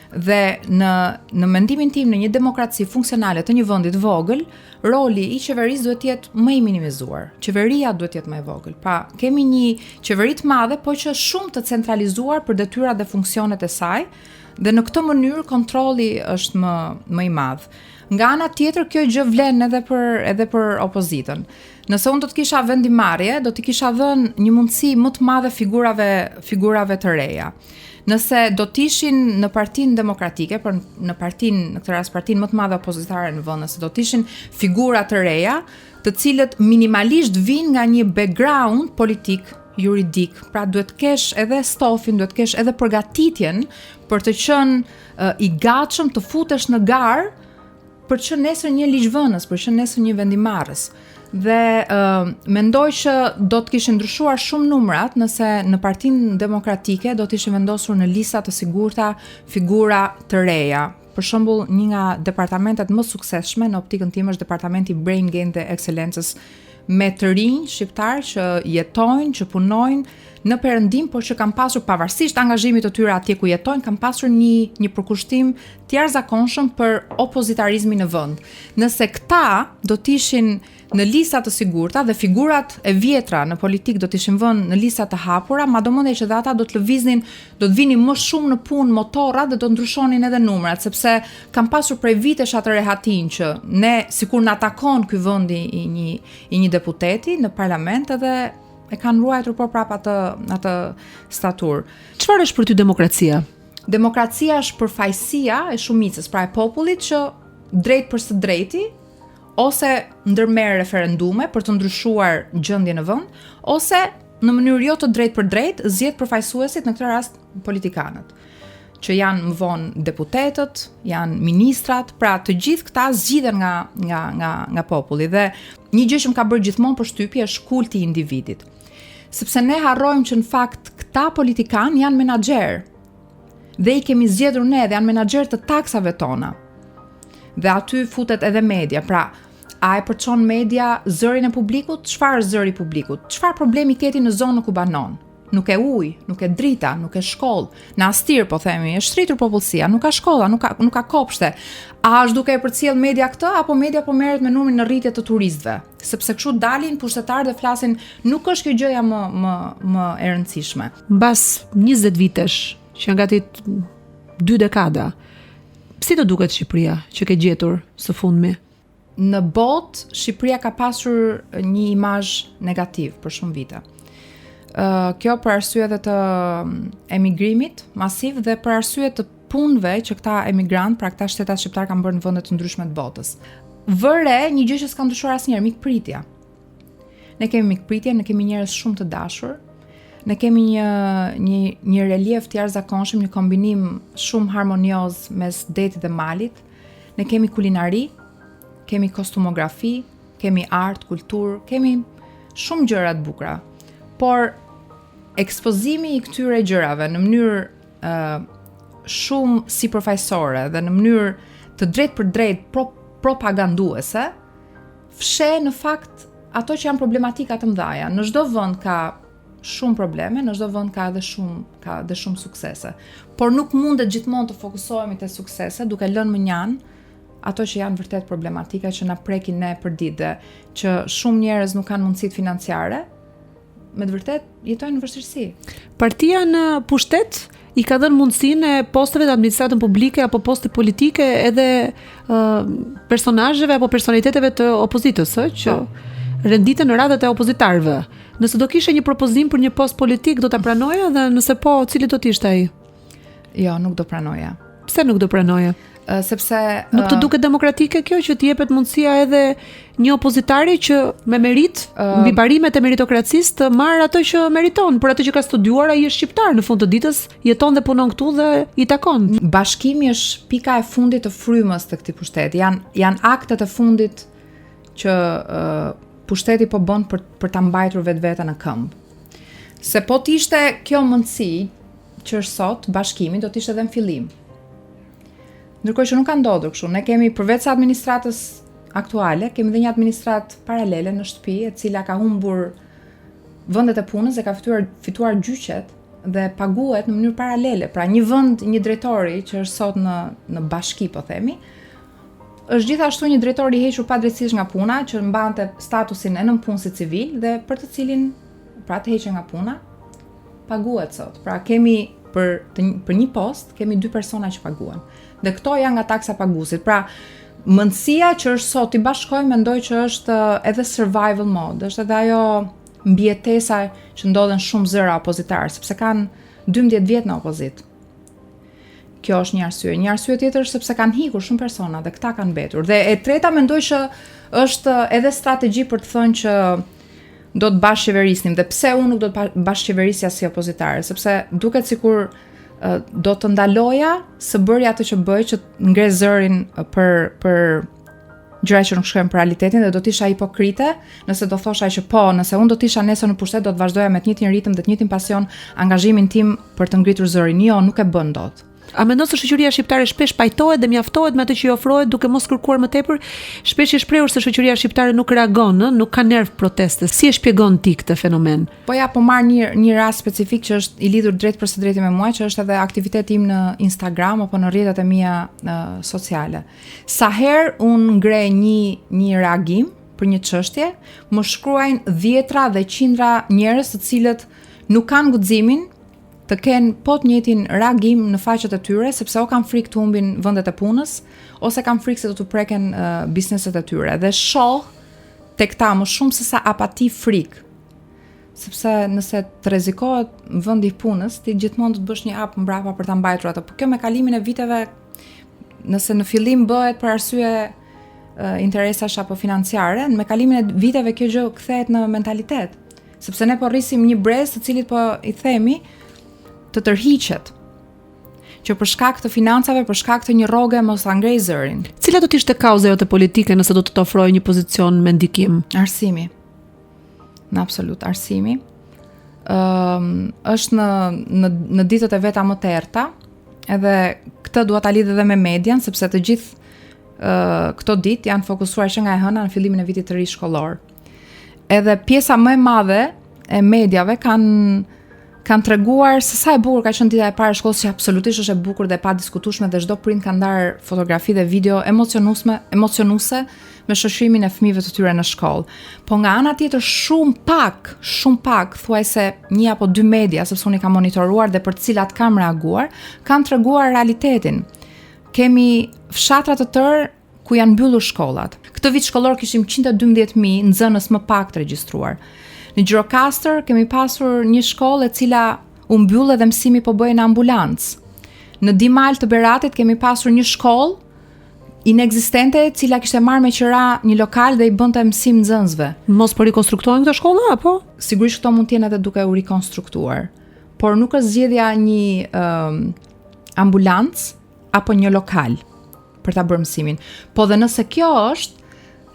Dhe në në mendimin tim në një demokraci funksionale të një vendi të vogël, roli i qeverisë duhet të jetë më i minimizuar. Qeveria duhet të jetë më e vogël. Pra, kemi një qeveri të madhe, po që shumë të centralizuar për detyrat dhe funksionet e saj, Dhe në këtë mënyrë kontrolli është më më i madh. Nga ana tjetër kjo gjë vlen edhe për edhe për opozitën. Nëse unë do të kisha vendimmarrje, do t'i kisha dhënë një mundësi më të madhe figurave figurave të reja. Nëse do të ishin në Partinë Demokratike, për në partinë, në këtë rast partinë më të madhe opozitare në vend, nëse do të ishin figura të reja, të cilët minimalisht vijnë nga një background politik juridik. Pra duhet të kesh edhe stofin, duhet të kesh edhe përgatitjen për të qenë uh, i gatshëm të futesh në garë për të qenë nesër një ligjvënës, për të qenë nesër një vendimmarrës. Dhe uh, mendoj që do të kishin ndryshuar shumë numrat nëse në Partinë Demokratike do të ishin vendosur në lista të sigurta figura të reja. Për shembull, një nga departamentet më të suksesshme në optikën time është departamenti i Brain Gain dhe Ekselencës me të rinj shqiptarë që jetojnë, që punojnë në perëndim, por që kanë pasur pavarësisht angazhimit të tyre atje ku jetojnë, kanë pasur një një përkushtim të jashtëzakonshëm për opozitarizmin në vend. Nëse këta do të ishin në lista të sigurta dhe figurat e vjetra në politikë do të ishin vënë në lista të hapura, ma do mendja që dhe ata do të lëviznin, do të vinin më shumë në punë motorrat dhe do të ndryshonin edhe numrat, sepse kanë pasur prej vitesh atë rehatinë që ne sikur na takon ky vendi i një i një deputeti në parlament edhe e kanë ruajtur po prapë atë atë staturë. Çfarë është për ty demokracia? Demokracia është përfaqësia e shumicës, pra e popullit që drejt për së drejti ose ndërmerr referendume për të ndryshuar gjendjen në vend, ose në mënyrë jo të drejtpërdrejtë zgjedh përfaqësuesit, në këtë rast politikanët, që janë më vonë deputetët, janë ministrat, pra të gjithë këta zgjidhen nga nga nga nga populli dhe një gjë që më ka bërë gjithmonë përshtypje është kulti i individit. Sepse ne harrojmë që në fakt këta politikanë janë menaxherë. Dhe i kemi zgjedhur ne dhe janë menaxherë të taksave tona. Dhe aty futet edhe media. Pra, a e përçon media zërin e publikut? Çfarë është zëri i publikut? Çfarë problemi ke ti në zonën ku banon? Nuk ke ujë, nuk ke drita, nuk ke shkollë. Në Astir po themi, është rritur popullsia, nuk ka shkolla, nuk ka nuk ka kopshte. A është duke e përcjell media këtë apo media po merret me numrin në rritje të turistëve? Sepse kështu dalin pushtetarët dhe flasin, nuk është kjo gjëja më më më e rëndësishme. Mbas 20 vitesh, që janë gati dy dekada, Si të duket Shqipëria që ke gjetur së fundmi? Në botë, Shqipëria ka pasur një imazh negativ për shumë vite. Uh, kjo për arsye edhe të mm, emigrimit masiv dhe për arsye të punëve që këta emigrantë, pra këta shtetas shqiptarë kanë bërë në vende të ndryshme të botës. Vë re një gjë që s'ka ndryshuar asnjëherë, mikpritja. Ne kemi mikpritje, ne kemi njerëz shumë të dashur. Ne kemi një një një reliev të jashtëzakonshëm, një kombinim shumë harmonioz mes detit dhe malit. Ne kemi kulinari, kemi kostumografi, kemi art, kulturë, kemi shumë gjëra të bukura. Por ekspozimi i këtyre gjërave në mënyrë uh, shumë sipërfaqësore dhe në mënyrë të drejtpërdrejtë pro, propaganduese, fsheh në fakt ato që janë problematika të mëdha. Në çdo vend ka shumë probleme, në çdo vend ka edhe shumë ka edhe shumë suksese. Por nuk mundet gjithmonë të fokusohemi te sukseset duke lënë mënjanë ato që janë vërtet problematika që na prekin ne përditë dhe që shumë njerëz nuk kanë mundësitë financiare, me të vërtetë jetojnë në vështirësi. Partia në pushtet i ka dhënë mundësinë e posteve të administratën publike apo poste politike edhe uh, personazheve apo personaliteteve të opozitës, ë, që po. renditen në radhët e opozitarëve. Nëse do kishe një propozim për një post politik, do ta pranoje dhe nëse po, cili do të ishte ai? Jo, nuk do pranoja. Pse nuk do pranoje? Uh, sepse nuk të duket demokratike kjo që të jepet mundësia edhe një opozitari që me meritë uh, mbi parimet e meritokracisë të marrë atë që meriton, për atë që ka studiuar ai është shqiptar në fund të ditës, jeton dhe punon këtu dhe i takon. Bashkimi është pika e fundit të frymës të këtij pushteti. Janë janë aktet e fundit që uh, pushteti po bën për për ta mbajtur vetveten në këmbë. Se po të ishte kjo mundësi që është sot bashkimi do të ishte edhe në fillim. Ndërkohë që nuk ka ndodhur kështu. Ne kemi përveç administratës aktuale, kemi dhe një administratë paralele në shtëpi e cila ka humbur vendet e punës dhe ka fituar fituar gjyqet dhe paguhet në mënyrë paralele. Pra një vend, një drejtori që është sot në në bashki, po themi, është gjithashtu një drejtor i hequr padrejtësisht nga puna që mbante statusin e nëpunësit civil dhe për të cilin pra të hequr nga puna paguhet sot. Pra kemi për të, për një post kemi dy persona që paguhen. Dhe këto janë nga taksapaguesit. Pra mendësia që është sot t'i bashkojmë mendoj që është eh, edhe survival mode, është edhe ajo mbijetesa që ndodhen shumë zëra opozitarë, sepse kanë 12 vjet në opozitë. Kjo është një arsye. Një arsye tjetër është sepse kanë ikur shumë persona dhe këta kanë mbetur. Dhe e treta mendoj që është edhe strategji për të thënë që do të bashkëqeverisnim dhe pse unë nuk do të bashkëqeverisja si opozitare, sepse duket sikur do të ndaloja së bëri atë që bëj që të ngre zërin për për gjëra që nuk shkojnë për realitetin dhe do të isha hipokrite nëse do thosha që po, nëse unë do të isha nesër në pushtet do të vazhdoja me të njëjtin ritëm dhe të njëjtin pasion angazhimin tim për të ngritur zërin. Jo, nuk e bën dot. A mendon se shoqëria shqiptare shpesh pajtohet dhe mjaftohet me atë që i ofrohet duke mos kërkuar më tepër? Shpesh je shprehur se shoqëria shqiptare nuk reagon, ë, nuk ka nerv proteste. Si e shpjegon ti këtë fenomen? Po ja, po marr një një rast specifik që është i lidhur drejtpërsëdrejti me mua, që është edhe aktiviteti im në Instagram apo në rrjetet e mia në, sociale. Sa herë unë ngre një një reagim për një çështje, më shkruajnë dhjetra dhe qindra njerëz të cilët nuk kanë guximin të kenë po të njëjtin reagim në faqet e tyre, sepse o kanë frikë të humbin vendet e punës, ose kanë frikë se do t'u preken uh, bizneset e tyre. Dhe shoh tek ta më shumë se sa apati frikë. Sepse nëse të rrezikohet vendi i punës, ti gjithmonë do të bësh një hap mbrapa për ta mbajtur atë. Por kjo me kalimin e viteve, nëse në fillim bëhet për arsye interesash apo financiare, me kalimin e viteve kjo gjë kthehet në mentalitet. Sepse ne po rrisim një brez të cilit po i themi të tërhiqet që për shkak të financave, për shkak të një rroge mos ta ngrejë zërin. Cila do të ishte kauza jote politike nëse do të të ofrohej një pozicion me ndikim? Arsimi. Në absolut arsimi. Ëm um, është në në në ditët e veta më të errëta. Edhe këtë dua ta lidh edhe me median sepse të gjithë uh, këto ditë janë fokusuar që nga e hëna në fillimin e vitit të ri shkollor. Edhe pjesa më e madhe e mediave kanë kanë treguar se sa e bukur ka qenë dita e parë e shkollës, që absolutisht është e bukur dhe e padiskutueshme dhe çdo prind ka ndarë fotografi dhe video emocionuese, emocionuese me shoqërimin e fëmijëve të tyre në shkollë. Po nga ana tjetër shumë pak, shumë pak, thuajse një apo dy media, sepse unë i kam monitoruar dhe për të cilat kam reaguar, kanë treguar realitetin. Kemi fshatra të tërë ku janë mbyllur shkollat. Këtë vit shkollor kishim 112.000 nxënës më pak të regjistruar. Në Gjirokastër kemi pasur një shkollë e cila u mbyll edhe mësimi po bëhej në ambulancë. Në Dimal të Beratit kemi pasur një shkollë inekzistente e cila kishte marrë me qira një lokal dhe i bënte mësim nxënësve. Mos po rikonstruktohen këto shkolla apo? Sigurisht këto mund të jenë edhe duke u rikonstruktuar, por nuk është zgjedhja një um, ambulancë apo një lokal për ta bërë mësimin. Po dhe nëse kjo është,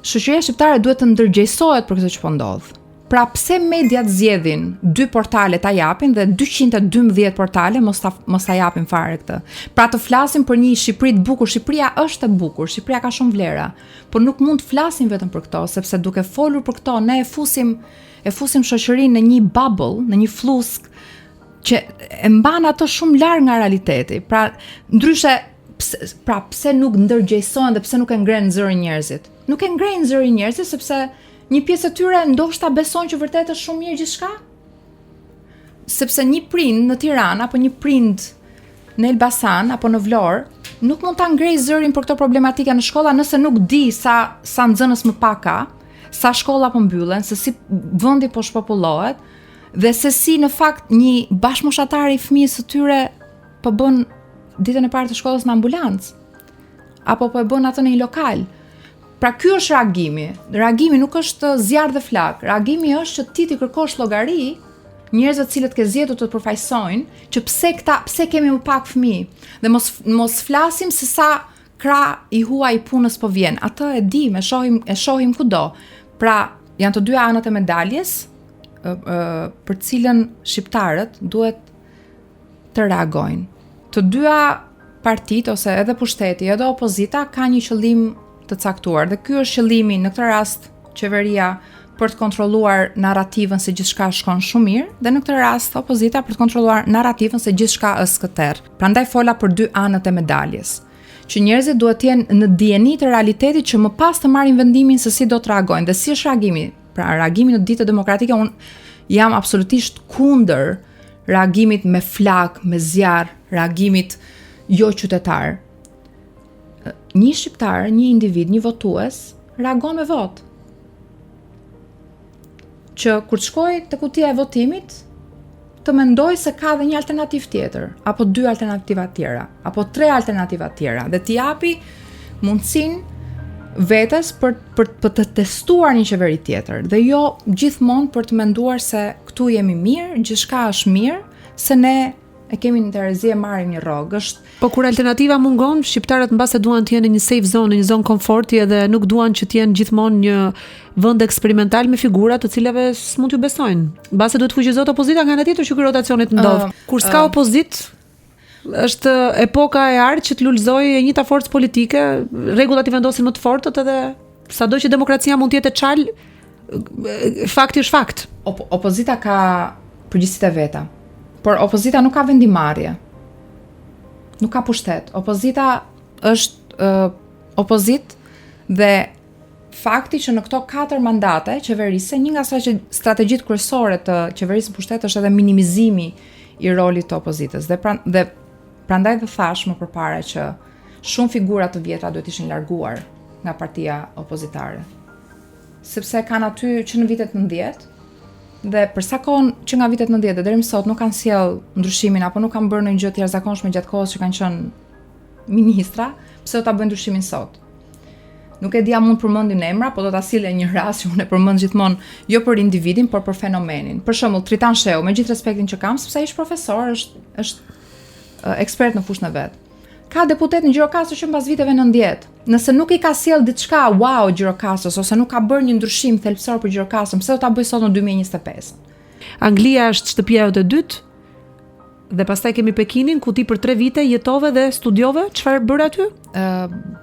shoqëria shqiptare duhet të ndërgjegjësohet për këtë që po ndodh. Pra pse mediat zgjedhin dy portale ta japin dhe 212 portale mos ta mos ta japin fare këtë. Pra të flasim për një Shqipëri të bukur, Shqipëria është e bukur, Shqipëria ka shumë vlera, por nuk mund të flasim vetëm për këto, sepse duke folur për këto ne e fusim e fusim shoqërinë në një bubble, në një flluskë që e mban atë shumë larg nga realiteti. Pra, ndryshe pse, pra pse nuk ndërgjegjësohen dhe pse nuk e ngrenë zërin njerëzit? Nuk e ngrenë zërin njerëzit sepse një pjesë e tyre ndoshta beson që vërtet është shumë mirë gjithçka. Sepse një prind në Tiranë apo një prind në Elbasan apo në Vlorë nuk mund ta ngrejë zërin për këto problematika në shkolla nëse nuk di sa sa nxënës më pak ka, sa shkolla po mbyllen, se si vendi po shpopullohet dhe se si në fakt një bashkëmoshatar i fëmijës së tyre po bën ditën e parë të shkollës në ambulancë apo po e bën atë në një lokal. Pra ky është reagimi. Reagimi nuk është zjarr dhe flakë. Reagimi është që ti t'i kërkosh llogari njerëzve të cilët ke zgjedhur të të përfaqësojnë, që pse këta, pse kemi më pak fëmijë dhe mos mos flasim se sa krah i huaj i punës po vjen. Atë e dimë, e shohim, e shohim kudo. Pra, janë të dyja anët e medaljes ë, ë, për të cilën shqiptarët duhet të reagojnë. Të dyja partitë ose edhe pushteti, edhe opozita ka një qëllim të caktuar dhe ky është qëllimi në këtë rast qeveria për të kontrolluar narrativën se gjithçka shkon shumë mirë dhe në këtë rast opozita për të kontrolluar narrativën se gjithçka është skëterrë. Prandaj fola për dy anët e medaljes që njerëzit duhet të jenë në dijeni të realitetit që më pas të marrin vendimin se si do të reagojnë dhe si është reagimi. Pra reagimi në ditët demokratike unë jam absolutisht kundër reagimit me flakë, me zjarr, reagimit jo qytetar. Një shqiptar, një individ, një votues reagon me votë. Që kur të shkojë te kutia e votimit, të mendojë se ka dhe një alternativë tjetër, apo dy alternativa të tjera, apo tre alternativa të tjera dhe t'i japi mundësinë vetes për për për të testuar një qeveri tjetër dhe jo gjithmonë për të menduar se këtu jemi mirë, gjithçka është mirë, se ne e kemi në terezi e marrim një rrogë. Është Po kur alternativa mungon, shqiptarët mbase duan të jenë në një safe zone, në një zonë komforti edhe nuk duan që të jenë gjithmonë një vend eksperimental me figura të cilave s'mund t'ju besojnë. Mbase duhet të fuqizohet opozita nga ana tjetër që ky rotacioni të ndodhë. Uh, kur s'ka uh, opozitë, është epoka e artë që të lulëzojë e njëjta forcë politike, rregullat i vendosin më të fortët edhe sado që demokracia mund të jetë e çalë, fakti është fakt. Op opozita ka përgjegjësitë e veta. Por opozita nuk ka vendimmarrje. Nuk ka pushtet. Opozita është uh, opozitë dhe fakti që në këto katër mandate qeverise, një nga strategjitë kryesore të qeverisë në pushtet është edhe minimizimi i rolit të opozitës. Dhe pra, dhe prandaj dhe thashë më përpara që shumë figura të vjetra duhet ishin larguar nga partia opozitare. Sepse kanë aty që në vitet 90 dhe për sa kohë që nga vitet 90 dhe deri më sot nuk kanë sjell ndryshimin apo nuk kanë bërë ndonjë gjë të jashtëzakonshme gjatë kohës që kanë qenë ministra, pse do ta bëjnë ndryshimin sot? Nuk e di a mund të përmendim emra, po do ta sillja një rast që unë e përmend gjithmonë jo për individin, por për fenomenin. Për shembull, Tritan Shehu, me gjithë respektin që kam, sepse ai është profesor, është është ekspert në fushën e vet. Ka deputet në Gjirokastër që mbas viteve 90. Nëse nuk i ka sjell diçka wow Gjirokastrës ose nuk ka bërë një ndryshim thelbësor për Gjirokastrën, pse do ta bëjë sot në 2025? Anglia është shtëpia jote e dytë dhe pastaj kemi Pekinin ku ti për 3 vite jetove dhe studiove, çfarë bëre aty? Ë uh,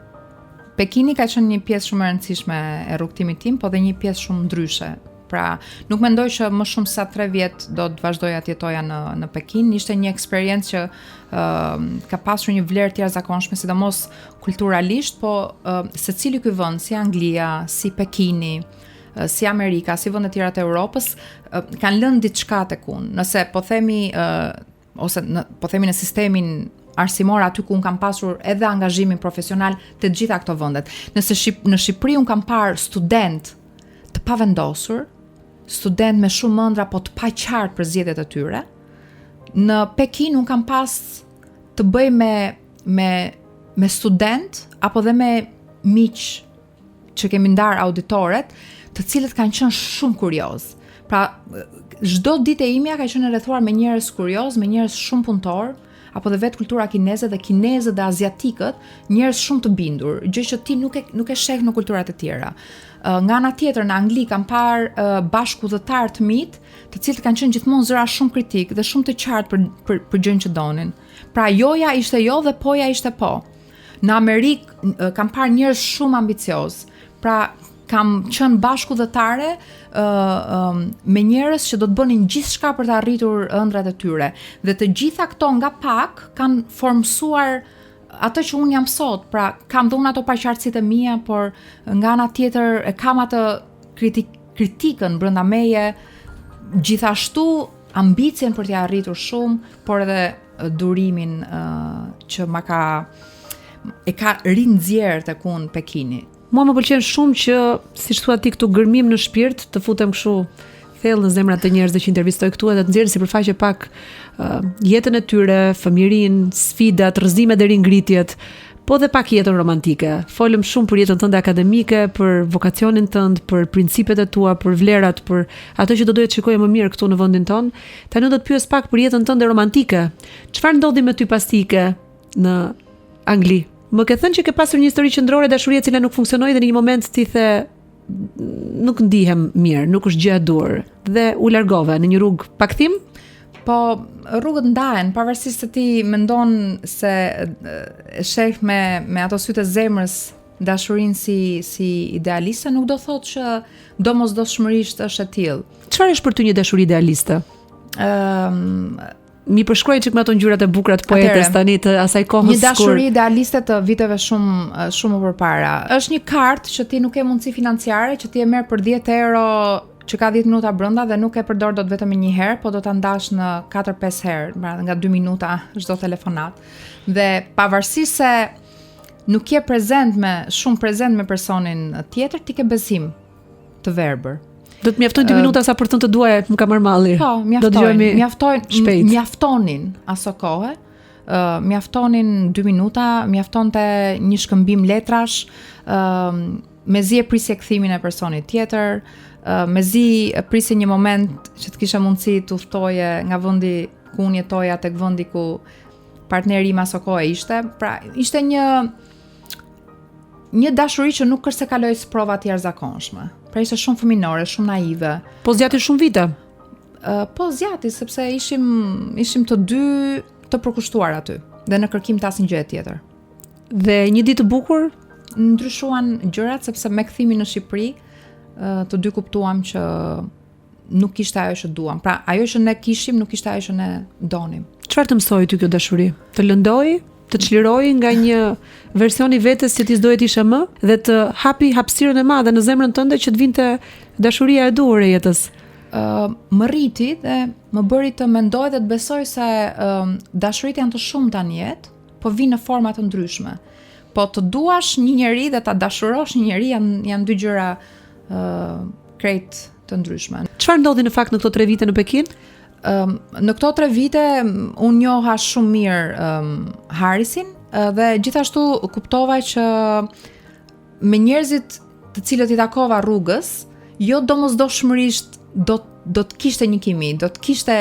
Pekini ka qenë një pjesë shumë e rëndësishme e rrugëtimit tim, po dhe një pjesë shumë ndryshe. Pra, nuk mendoj që më shumë sa 3 vjet do të vazhdoja të jetoja në në Pekin. Ishte një eksperiencë që uh, ka pasur një vlerë të jashtëzakonshme, sidomos kulturalisht, po uh, secili ky vend, si Anglia, si Pekini, uh, si Amerika, si vende të tjera të Europës, uh, kanë lënë diçka tek unë. Nëse po themi uh, ose në, po themi në sistemin arsimor aty ku unë kam pasur edhe angazhimin profesional të gjitha këto vendet. Nëse Shqip, në Shqipëri unë kam parë studentë të pavendosur, studentë me shumë ëndrra po të paqartë për zgjedhjet e tyre, në Pekin unë kam pas të bëjë me me me student apo dhe me miq që kemi ndarë auditoret, të cilët kanë qenë shumë kurioz. Pra, çdo ditë e imja ka qenë e rrethuar me njerëz kurioz, me njerëz shumë punëtor, apo dhe vetë kultura kineze dhe kinezët dhe aziatikët, njerëz shumë të bindur, gjë që ti nuk e nuk e sheh në kulturat e tjera. Nga ana tjetër në Angli kam parë bashkudhëtarë të mitë, të cilët kanë qenë gjithmonë zëra shumë kritik dhe shumë të qartë për për për gjënë që donin. Pra joja ishte jo dhe poja ishte po. Në Amerikë kam parë njerëz shumë ambicioz. Pra kam qenë bashkudhëtare ë uh, me njerëz që do të bënin gjithçka për të arritur ëndrrat e tyre. Dhe të gjitha këto nga pak kanë formësuar atë që unë jam sot. Pra kam dhe unë ato paqartësitë e mia, por nga ana tjetër e kam atë kritik kritikën brenda meje, gjithashtu ambicien për t'ia arritur shumë, por edhe durimin uh, që ma ka e ka rinxjerr tek unë Pekini. Mua më pëlqen shumë që, siç thua ti këtu, gërmim në shpirt, të futem kështu thellë në zemrat e njerëzve që intervistoj këtu edhe të nxjerr në sipërfaqe pak uh, jetën e tyre, fëmijërinë, sfidat, rrëzimet dhe ringritjet, po dhe pak jetën romantike. Folëm shumë për jetën tënde akademike, për vokacionin tënd, për principet e tua, për vlerat, për ato që do doje të shikoje më mirë këtu në vendin tonë. Tani do të pyes pak për jetën tënde romantike. Çfarë ndodhi me ty pasi ike në Angli? Më ke thënë që ke pasur një histori qendrore dashurie e cila nuk funksionoi dhe në një moment ti the nuk ndihem mirë, nuk është gjëja e duhur dhe u largove në një rrugë pa kthim? Po rrugët ndahen, pavarësisht se ti mendon se e sheh me me ato sytë e zemrës dashurinë si si idealiste, nuk do thotë që domosdoshmërisht është e tillë. Çfarë është për ty një dashuri idealiste? Ëm um, M'i përshkruaj çik me ato ngjyrat e bukura të poetes tani të asaj kohës kur Një dashuri idealiste të viteve shumë shumë më përpara. Është një kartë që ti nuk ke mundësi financiare që ti e merr për 10 euro që ka 10 minuta brenda dhe nuk e përdor dot vetëm një herë, po do ta ndash në 4-5 herë, pra nga 2 minuta çdo telefonatë. Dhe pavarësisht se nuk je prezent me shumë prezent me personin tjetër, ti ke besim të verbër. Do të mjaftojnë 2 minuta sa për të thënë të dua, më ka marrë malli. Po, mjaftojnë, mjaftojnë, shpejt. Mjaftonin aso kohe. Uh, mjaftonin 2 minuta, mjaftonte një shkëmbim letrash, uh, mezi e prisje kthimin e personit tjetër, uh, mezi e prisje një moment që të kishe mundësi të udhëtoje nga vendi ku unë jetoja tek vendi ku partneri im aso kohe ishte. Pra, ishte një një dashuri që nuk është se kaloi sprova të jashtëzakonshme. Pra ishte shumë fëminore, shumë naive. Po zgjati shumë vite. Uh, po zgjati sepse ishim ishim të dy të përkushtuar aty dhe në kërkim të asnjë gjëje tjetër. Dhe një ditë të bukur ndryshuan gjërat sepse me kthimin në Shqipëri, uh, të dy kuptuam që nuk ishte ajo që duam. Pra, ajo që ne kishim nuk ishte ajo që ne donim. Çfarë të mësoi ty kjo dashuri? Të lëndoi, të çliroi nga një version i vetes që ti s'doje të ishe më dhe të hapi hapësirën e madhe në zemrën tënde që të vinte dashuria e duhur e jetës. Ë uh, më rriti dhe më bëri të mendoj dhe të besoj se uh, dashuritë janë të shumta në jetë, po vijnë në forma të ndryshme. Po të duash një njeri dhe ta dashurosh një njeri janë janë dy gjëra ë uh, krejt të ndryshme. Çfarë ndodhi në fakt në këto 3 vite në Pekin? Um, në këto 3 vite unë njoha shumë mirë um, Harisin dhe gjithashtu kuptova që me njerëzit të cilët i takova rrugës, jo domosdoshmërisht do do të kishte një kimi, do të kishte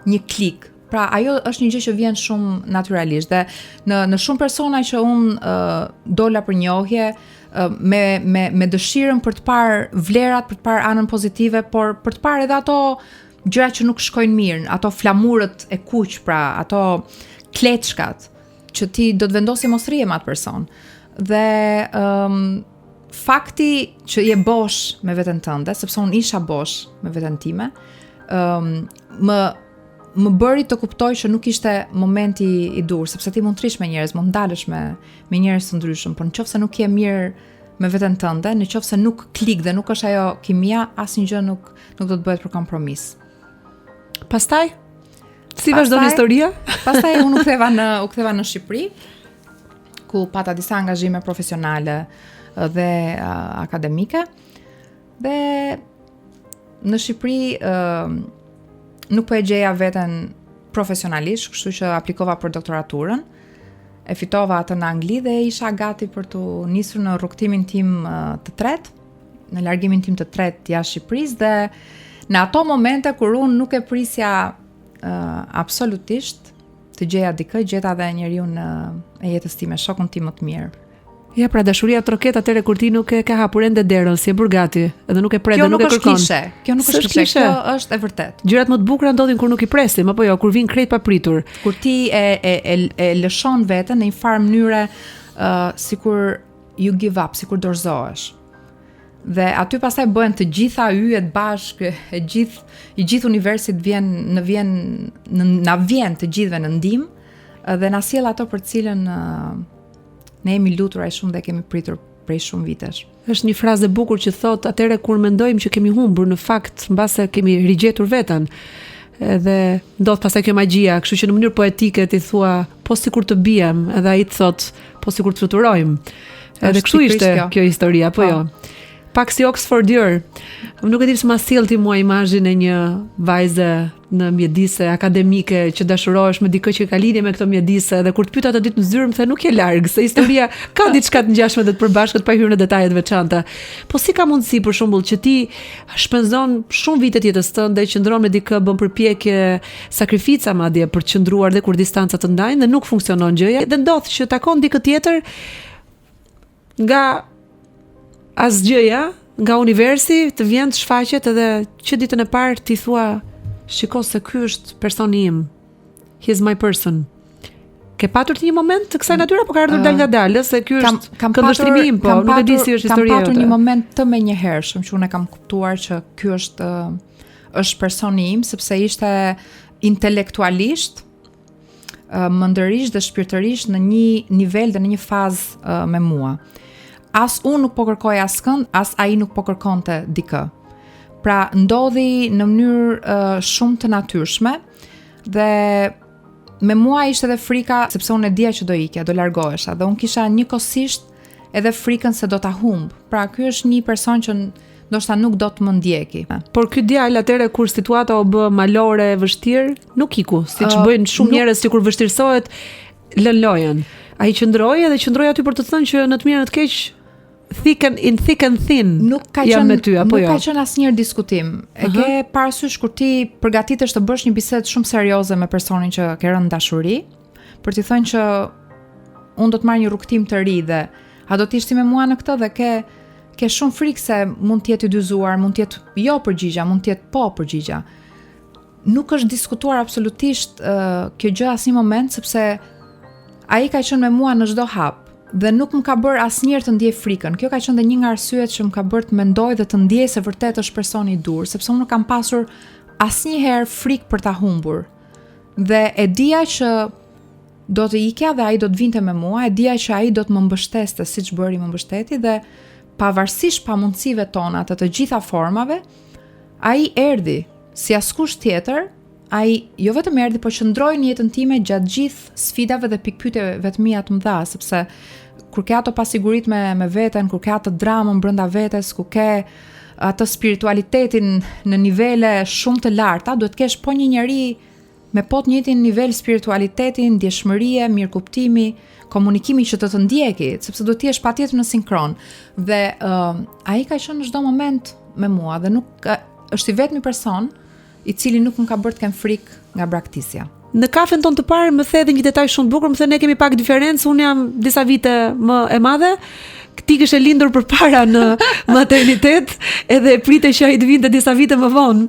një klik. Pra ajo është një gjë që vjen shumë natyralisht dhe në në shumë persona që unë uh, dola për njohje uh, me me me dëshirën për të parë vlerat, për të parë anën pozitive, por për të parë edhe ato gjëra që nuk shkojnë mirë, ato flamurët e kuq, pra ato kleçkat që ti do të vendosje mos rrije me atë person. Dhe ëm um, fakti që je bosh me veten tënde, sepse unë isha bosh me veten time, ëm um, më më bëri të kuptoj që nuk ishte momenti i duhur, sepse ti mund të rrish me njerëz, mund të ndalesh me me njerëz të ndryshëm, por në qoftë se nuk je mirë me veten tënde, në qoftë se nuk klik dhe nuk është ajo kimia, asnjë gjë nuk nuk do të bëhet për kompromis. Pastaj si vazhdon historia? pastaj unë u ktheva në u ktheva në Shqipëri ku pata disa angazhime profesionale dhe uh, akademike. Dhe në Shqipëri uh, nuk po e gjeja veten profesionalisht, kështu që aplikova për doktoraturën. E fitova atë në Angli dhe isha gati për t'u nisur në rrugëtimin tim të tretë, në largimin tim të tretë jashtë Shqipërisë dhe në ato momente kur unë nuk e prisja uh, absolutisht të gjeja dikë, gjeta dhe njeriun e jetës time, shokun tim më të mirë. Ja pra dashuria troket atëherë kur ti nuk e ke hapur ende derën, s'je bërë gati, edhe nuk e pret, dhe nuk e kërkon. Kjo nuk është klishe, kjo nuk është klishe, kjo është e vërtetë. Gjërat më të bukura ndodhin kur nuk i presim, apo jo, kur vijnë krejt papritur. Kur ti e e e, e lëshon veten në një farë mënyre, ë uh, sikur you give up, sikur dorëzohesh. Dhe aty pastaj bëhen të gjitha yjet bashkë, e gjithë i gjithë universi të vjen në vjen në na vjen të gjithëve në ndihmë dhe na sjell ato për të cilën uh, Ne jemi lutur aq shumë dhe kemi pritur prej shumë vitesh. Është një frazë e bukur që thotë atëherë kur mendojmë që kemi humbur, në fakt mbase kemi rigjetur veten. Edhe ndodh pastaj kjo magjia, kështu që në mënyrë poetike ti thua, po sikur të biem, edhe ai të thotë, po sikur të fluturojmë. Edhe kështu ishte kjo, kjo histori, apo po. jo? Pak si Oxford Year. Nuk e di pse ma sjell ti mua imazhin e një vajze në mjedise akademike që dashurohesh me dikë që ka lidhje me këto mjedise dhe kur të pyeta atë ditë në zyrë më the nuk je larg se historia ka diçka të ngjashme dhe të përbashkët pa hyrë në detaje të veçanta. Po si ka mundësi për shembull që ti shpenzon shumë vite të jetës tënde, qëndron me dikë, bën përpjekje, sakrifica madje për të qëndruar dhe kur distancat të ndajnë dhe nuk funksionon gjëja dhe ndodh që takon dikë tjetër Nga asgjëja, nga universi të vjen të shfaqet edhe që ditën e parë ti thua shiko se ky është personi im. He is my person. Ke patur ti një moment të kësaj natyre apo ka ardhur uh, dalngadalë se ky është kam, kam këndvështrimi im, po nuk e di si është historia jote. Kam patur një moment të menjëhershëm që unë e kam kuptuar që ky është është personi im sepse ishte intelektualisht mendërisht dhe shpirtërisht në një nivel dhe në një fazë me mua. As unë nuk po kërkoja askënd, as ai nuk po kërkonte dikë. Pra ndodhi në mënyrë shumë të natyrshme dhe me mua ishte edhe frika sepse unë e dija që do ikja, do largohesha dhe unë kisha njëkohësisht edhe frikën se do ta humb. Pra ky është një person që ndoshta nuk do të më ndjeki. Por ky djalë atëherë kur situata u bë malore e vështirë, nuk iku, siç uh, bëjnë shumë njerëz që kur vështirësohet lën lojën. Ai qëndroi edhe qëndroi aty për të thënë që në të mirë në të keq thick and in thick and thin. Nuk ka qenë me ty apo nuk jo? Nuk ka qenë asnjëherë diskutim. E uh -huh. ke parasysh kur ti përgatitesh të bësh një bisedë shumë serioze me personin që ke rënë në dashuri, për t'i thënë që unë do të marr një rrugëtim të ri dhe a do të jesh ti me mua në këtë dhe ke ke shumë frikë se mund të jetë i dyzuar, mund të jetë jo përgjigja, mund të jetë po përgjigja. Nuk është diskutuar absolutisht uh, kjo gjë asnjë moment sepse ai ka qenë me mua në çdo hap dhe nuk më ka bërë asnjëherë të ndjej frikën. Kjo ka qenë dhe një nga arsyet që më ka bërë të mendoj dhe të ndjej se vërtet është personi i duhur, sepse unë nuk kam pasur asnjëherë frikë për ta humbur. Dhe e dija që do të ikja dhe ai do të vinte me mua, e dija që ai do të më mbështeste siç bëri më mbështeti dhe pavarësisht pamundësive tona të të gjitha formave, ai erdhi si askush tjetër, ai jo vetëm erdhi, po qëndroi në jetën time gjatë gjithë sfidave dhe pikëpyetjeve të mia të mëdha, sepse kur ke ato pasiguritë me me veten, kur ke atë dramën brenda vetes, kur ke atë spiritualitetin në nivele shumë të larta, duhet të kesh po një njeri me po të njëjtin nivel spiritualiteti, ndjeshmërie, mirëkuptimi, komunikimi që të të ndjeki, sepse duhet të jesh patjetër në sinkron. Dhe uh, ai ka qenë në çdo moment me mua dhe nuk uh, është i vetmi person i cili nuk më ka bërë të kem frikë nga braktisja. Në kafen tonë të parë më the edhe një detaj shumë të bukur, më the ne kemi pak diferencë, unë jam disa vite më e madhe, ti kishe lindur përpara në maternitet, edhe prite që ai të vinte disa vite më vonë.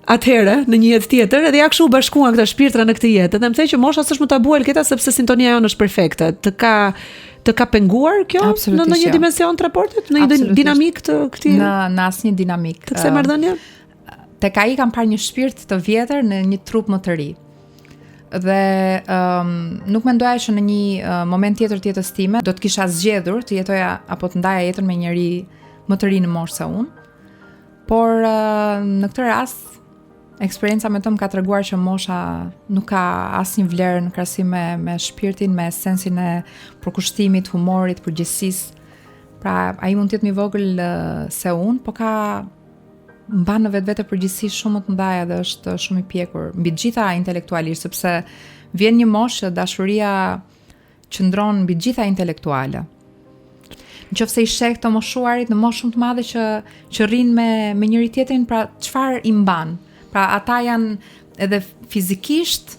Atëherë, në një jetë tjetër, edhe ja kështu u bashkuan këta shpirtra në këtë jetë. Edhe më the që mosha s'është më tabu Alketa sepse sintonia jonë është perfekte. Të ka të ka penguar kjo në ndonjë jo. dimension të raportit, në një dinamikë të këtij në në asnjë dinamikë. Të kësaj marrëdhënie? Tek ai kam parë një shpirt të vjetër në një trup më të ri. Dhe um, nuk mendoja që në një uh, moment tjetër të jetës time do të kisha zgjedhur të jetoja apo të ndaja jetën me njeri më të ri në moshë se unë. Por uh, në këtë rast eksperienca me të më ka treguar që mosha nuk ka asnjë vlerë në krahasim me me shpirtin, me sensin e përkushtimit, humorit, përgjegjësisë. Pra, ai mund të jetë më i vogël uh, se unë, po ka mban në vetvete përgjegjësi shumë më të mëdha dhe është shumë i pjekur mbi të gjitha intelektualisht sepse vjen një moshë që dashuria. qëndron mbi të gjitha intelektuale. Në qoftë se i sheh të moshuarit në moshë shumë të madhe që që rrinë me me njëri tjetrin, pra çfarë i mban? Pra ata janë edhe fizikisht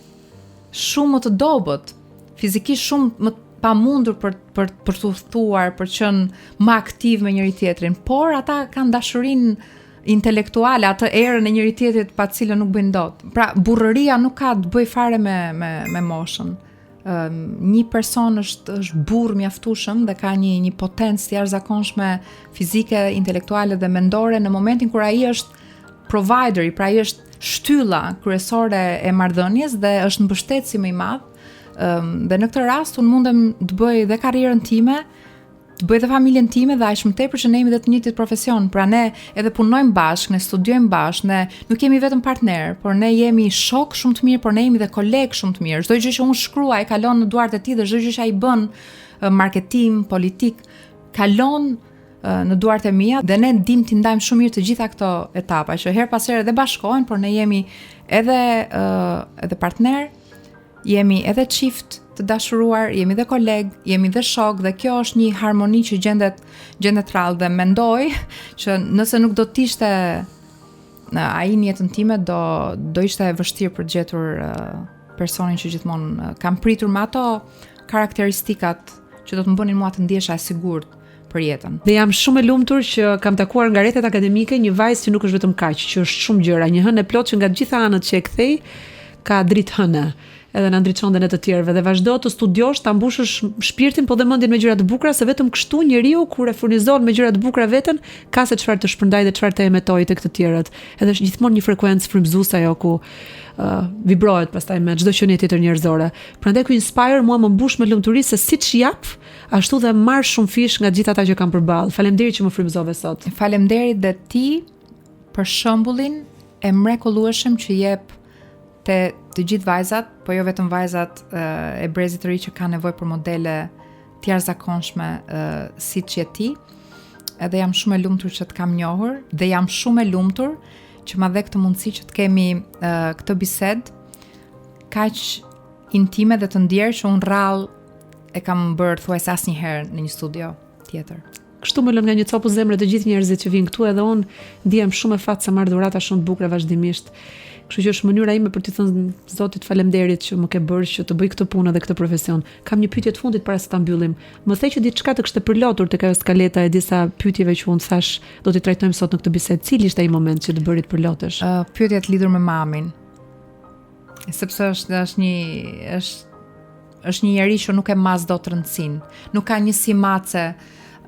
shumë më të dobët, fizikisht shumë më të pamundur për për për të udhëtuar, për të qenë më aktiv me njëri tjetrin, por ata kanë dashurinë intelektuale, atë erën e njëri tjetrit pa të cilën nuk bëjnë dot. Pra burrëria nuk ka të bëjë fare me me me moshën. Um, një person është është burrë mjaftueshëm dhe ka një një potencë të jashtëzakonshme fizike, intelektuale dhe mendore në momentin kur ai është provideri, pra ai është shtylla kryesore e marrëdhënies dhe është mbështetësi më i madh. Um, dhe në këtë rast unë mundem të bëj dhe karrierën time, të bëj dhe familjen time dhe aq më tepër që ne jemi dhe të njëjtit profesion. Pra ne edhe punojmë bashkë, ne studiojmë bashkë, ne nuk jemi vetëm partner, por ne jemi shok shumë të mirë, por ne jemi dhe kolegë shumë të mirë. Çdo gjë që unë shkruaj kalon në duart e tij dhe çdo gjë që ai bën marketing, politik, kalon në duart e mia dhe ne dim t'i ndajmë shumë mirë të gjitha këto etapa që herë pas here edhe bashkohen, por ne jemi edhe edhe partner, jemi edhe çift të dashuruar, jemi dhe koleg, jemi dhe shok dhe kjo është një harmoni që gjendet gjendet rrallë dhe mendoj që nëse nuk do të ishte në ai në jetën time do do ishte e vështirë për të gjetur personin që gjithmonë kam pritur me ato karakteristikat që do të më bënin mua të ndihesha e sigurt për jetën. Dhe jam shumë e lumtur që kam takuar nga rrethet akademike një vajzë që nuk është vetëm kaq, që është shumë gjëra, një hënë e plotë që nga të gjitha anët që e kthej ka dritë hëne edhe na ndriçon dhe ne të tjerëve dhe vazhdo të studiosh, ta mbushësh shpirtin po dhe mendjen me gjëra të bukura se vetëm kështu njeriu kur e furnizon me gjëra të bukura veten, ka se çfarë të shpërndajë dhe çfarë të emetojë tek të tjerët. Edhe është gjithmonë një frekuencë frymëzuese ajo ku uh, vibrohet pastaj me çdo qenie tjetër njerëzore. Prandaj ky Inspire mua më mbush me lumturi se siç jap, ashtu dhe marr shumëfish nga të gjithë ata që kam përballë. Faleminderit që më frymëzove sot. Faleminderit dhe ti për shembullin e mrekullueshëm që jep te të gjithë vajzat, po jo vetëm vajzat e brezit të ri që kanë nevojë për modele të jashtëzakonshme siç je ti. Edhe jam shumë e lumtur që të kam njohur dhe jam shumë e lumtur që ma dhe këtë mundësi që të kemi këtë bisedë kaq intime dhe të ndjerë që unë rrallë e kam bërë thuajse asnjëherë në një studio tjetër. Kështu më lënë nga një copë zemre të gjithë njerëzit që vijnë këtu edhe unë ndihem shumë me fat se marr dhurata shumë të bukura vazhdimisht. Kështu që është mënyra ime për t'i thënë Zotit faleminderit që më ke bërë që të bëj këtë punë dhe këtë profesion. Kam një pyetje të fundit para se ta mbyllim. Më the që diçka të kishte përlotur tek ajo skaleta e disa pyetjeve që unë thash do t'i trajtojmë sot në këtë bisedë. Cili ishte ai moment që të bëri të përlotesh? Uh, pyetjet lidhur me mamin. Sepse është është një është është një njeri që nuk e mas dot rëndësinë. Nuk ka njësi matëse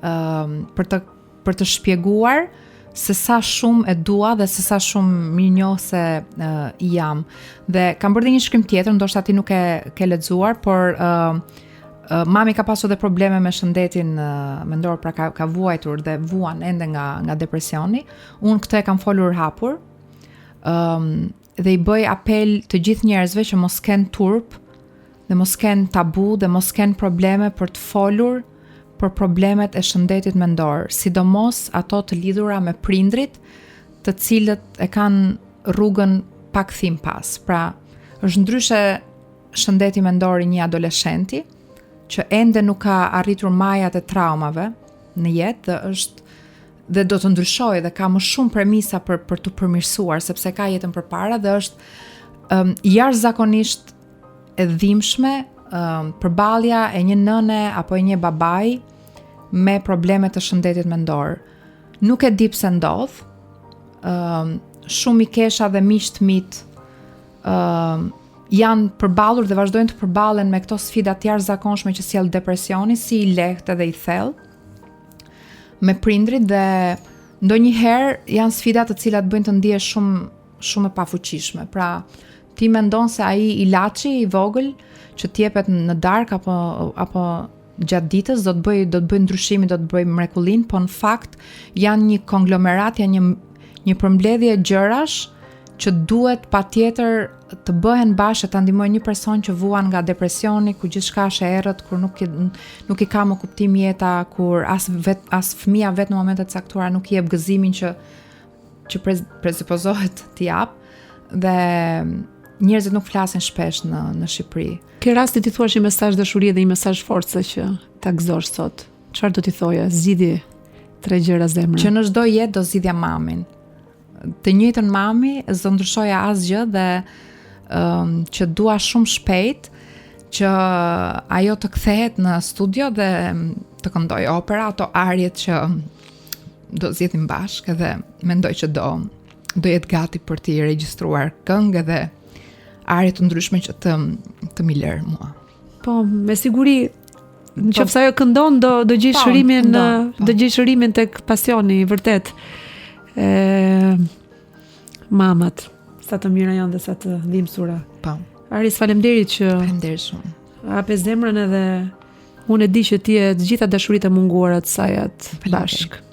um, për të për të shpjeguar se sa shumë e dua dhe se sa shumë mirënjohëse uh, i jam. Dhe kam bërë dhe një shkrim tjetër, ndoshta ti nuk e ke lexuar, por uh, uh, mami ka pasur edhe probleme me shëndetin uh, mendor, pra ka ka vuajtur dhe vuan ende nga nga depresioni. Unë këtë e kam folur hapur. Ëm um, dhe i bëj apel të gjithë njerëzve që mos kenë turp dhe mos kenë tabu dhe mos kenë probleme për të folur për problemet e shëndetit mendor, sidomos ato të lidhura me prindrit, të cilët e kanë rrugën pa kthim pas. Pra, është ndryshe shëndeti mendor i një adoleshenti që ende nuk ka arritur majat e traumave në jetë dhe është dhe do të ndryshojë dhe ka më shumë premisa për për t'u përmirësuar sepse ka jetën përpara dhe është um, jashtëzakonisht e dhimbshme um, përballja e një nëne apo e një babai me probleme të shëndetit mendor. Nuk e di pse ndodh. Ëm um, shumë mikesha dhe miq të mitë ëm um, janë përballur dhe vazhdojnë të përballen me këto sfida të jashtëzakonshme që sjell depresioni, si i lehtë edhe i thellë me prindrit dhe ndonjëherë janë sfida të cilat bëjnë të ndihesh shumë shumë e pafuqishme. Pra, ti mendon se ai ilaçi i vogël që të jepet në darkë apo apo gjatë ditës do të bëj do të bëj ndryshimin, do të bëj mrekullinë, po në fakt janë një konglomerat, janë një një përmbledhje gjërash që duhet patjetër të bëhen bashkë ta ndihmojnë një person që vuan nga depresioni, ku gjithçka është e errët, kur nuk i, nuk i ka më kuptim jeta, kur as vet as fëmija vet në momente të caktuara nuk i jep gëzimin që që prez, presupozohet t'i jap dhe. Njerëzit nuk flasin shpesh në në Shqipëri. Ke rasti t'i thuash një mesazh dashurie dhe një mesazh force që ta gëzosh sot. Çfarë do t'i thoje? Zgjidhi tre gjëra zemre. Që në çdo jetë do zgjidhja mamin. Të njëjtën mami s'do ndryshoja asgjë dhe um, që dua shumë shpejt që ajo të kthehet në studio dhe të këndojë opera, ato ariet që do zgjedhim bashkë edhe mendoj që do do jetë gati për t'i regjistruar këngë edhe arie të ndryshme që të të m'i lërë mua. Po, me siguri në po. qoftë se ajo këndon do do gjejë po, shërimin po. do gjejë shërimin tek pasioni i vërtetë. Ë mamat, sa të mira janë dhe sa të dhimbsura. Po. Aris, faleminderit që Faleminderit shumë. Hape zemrën edhe unë e di që ti je të gjitha dashuritë e munguara të sajat bashkë.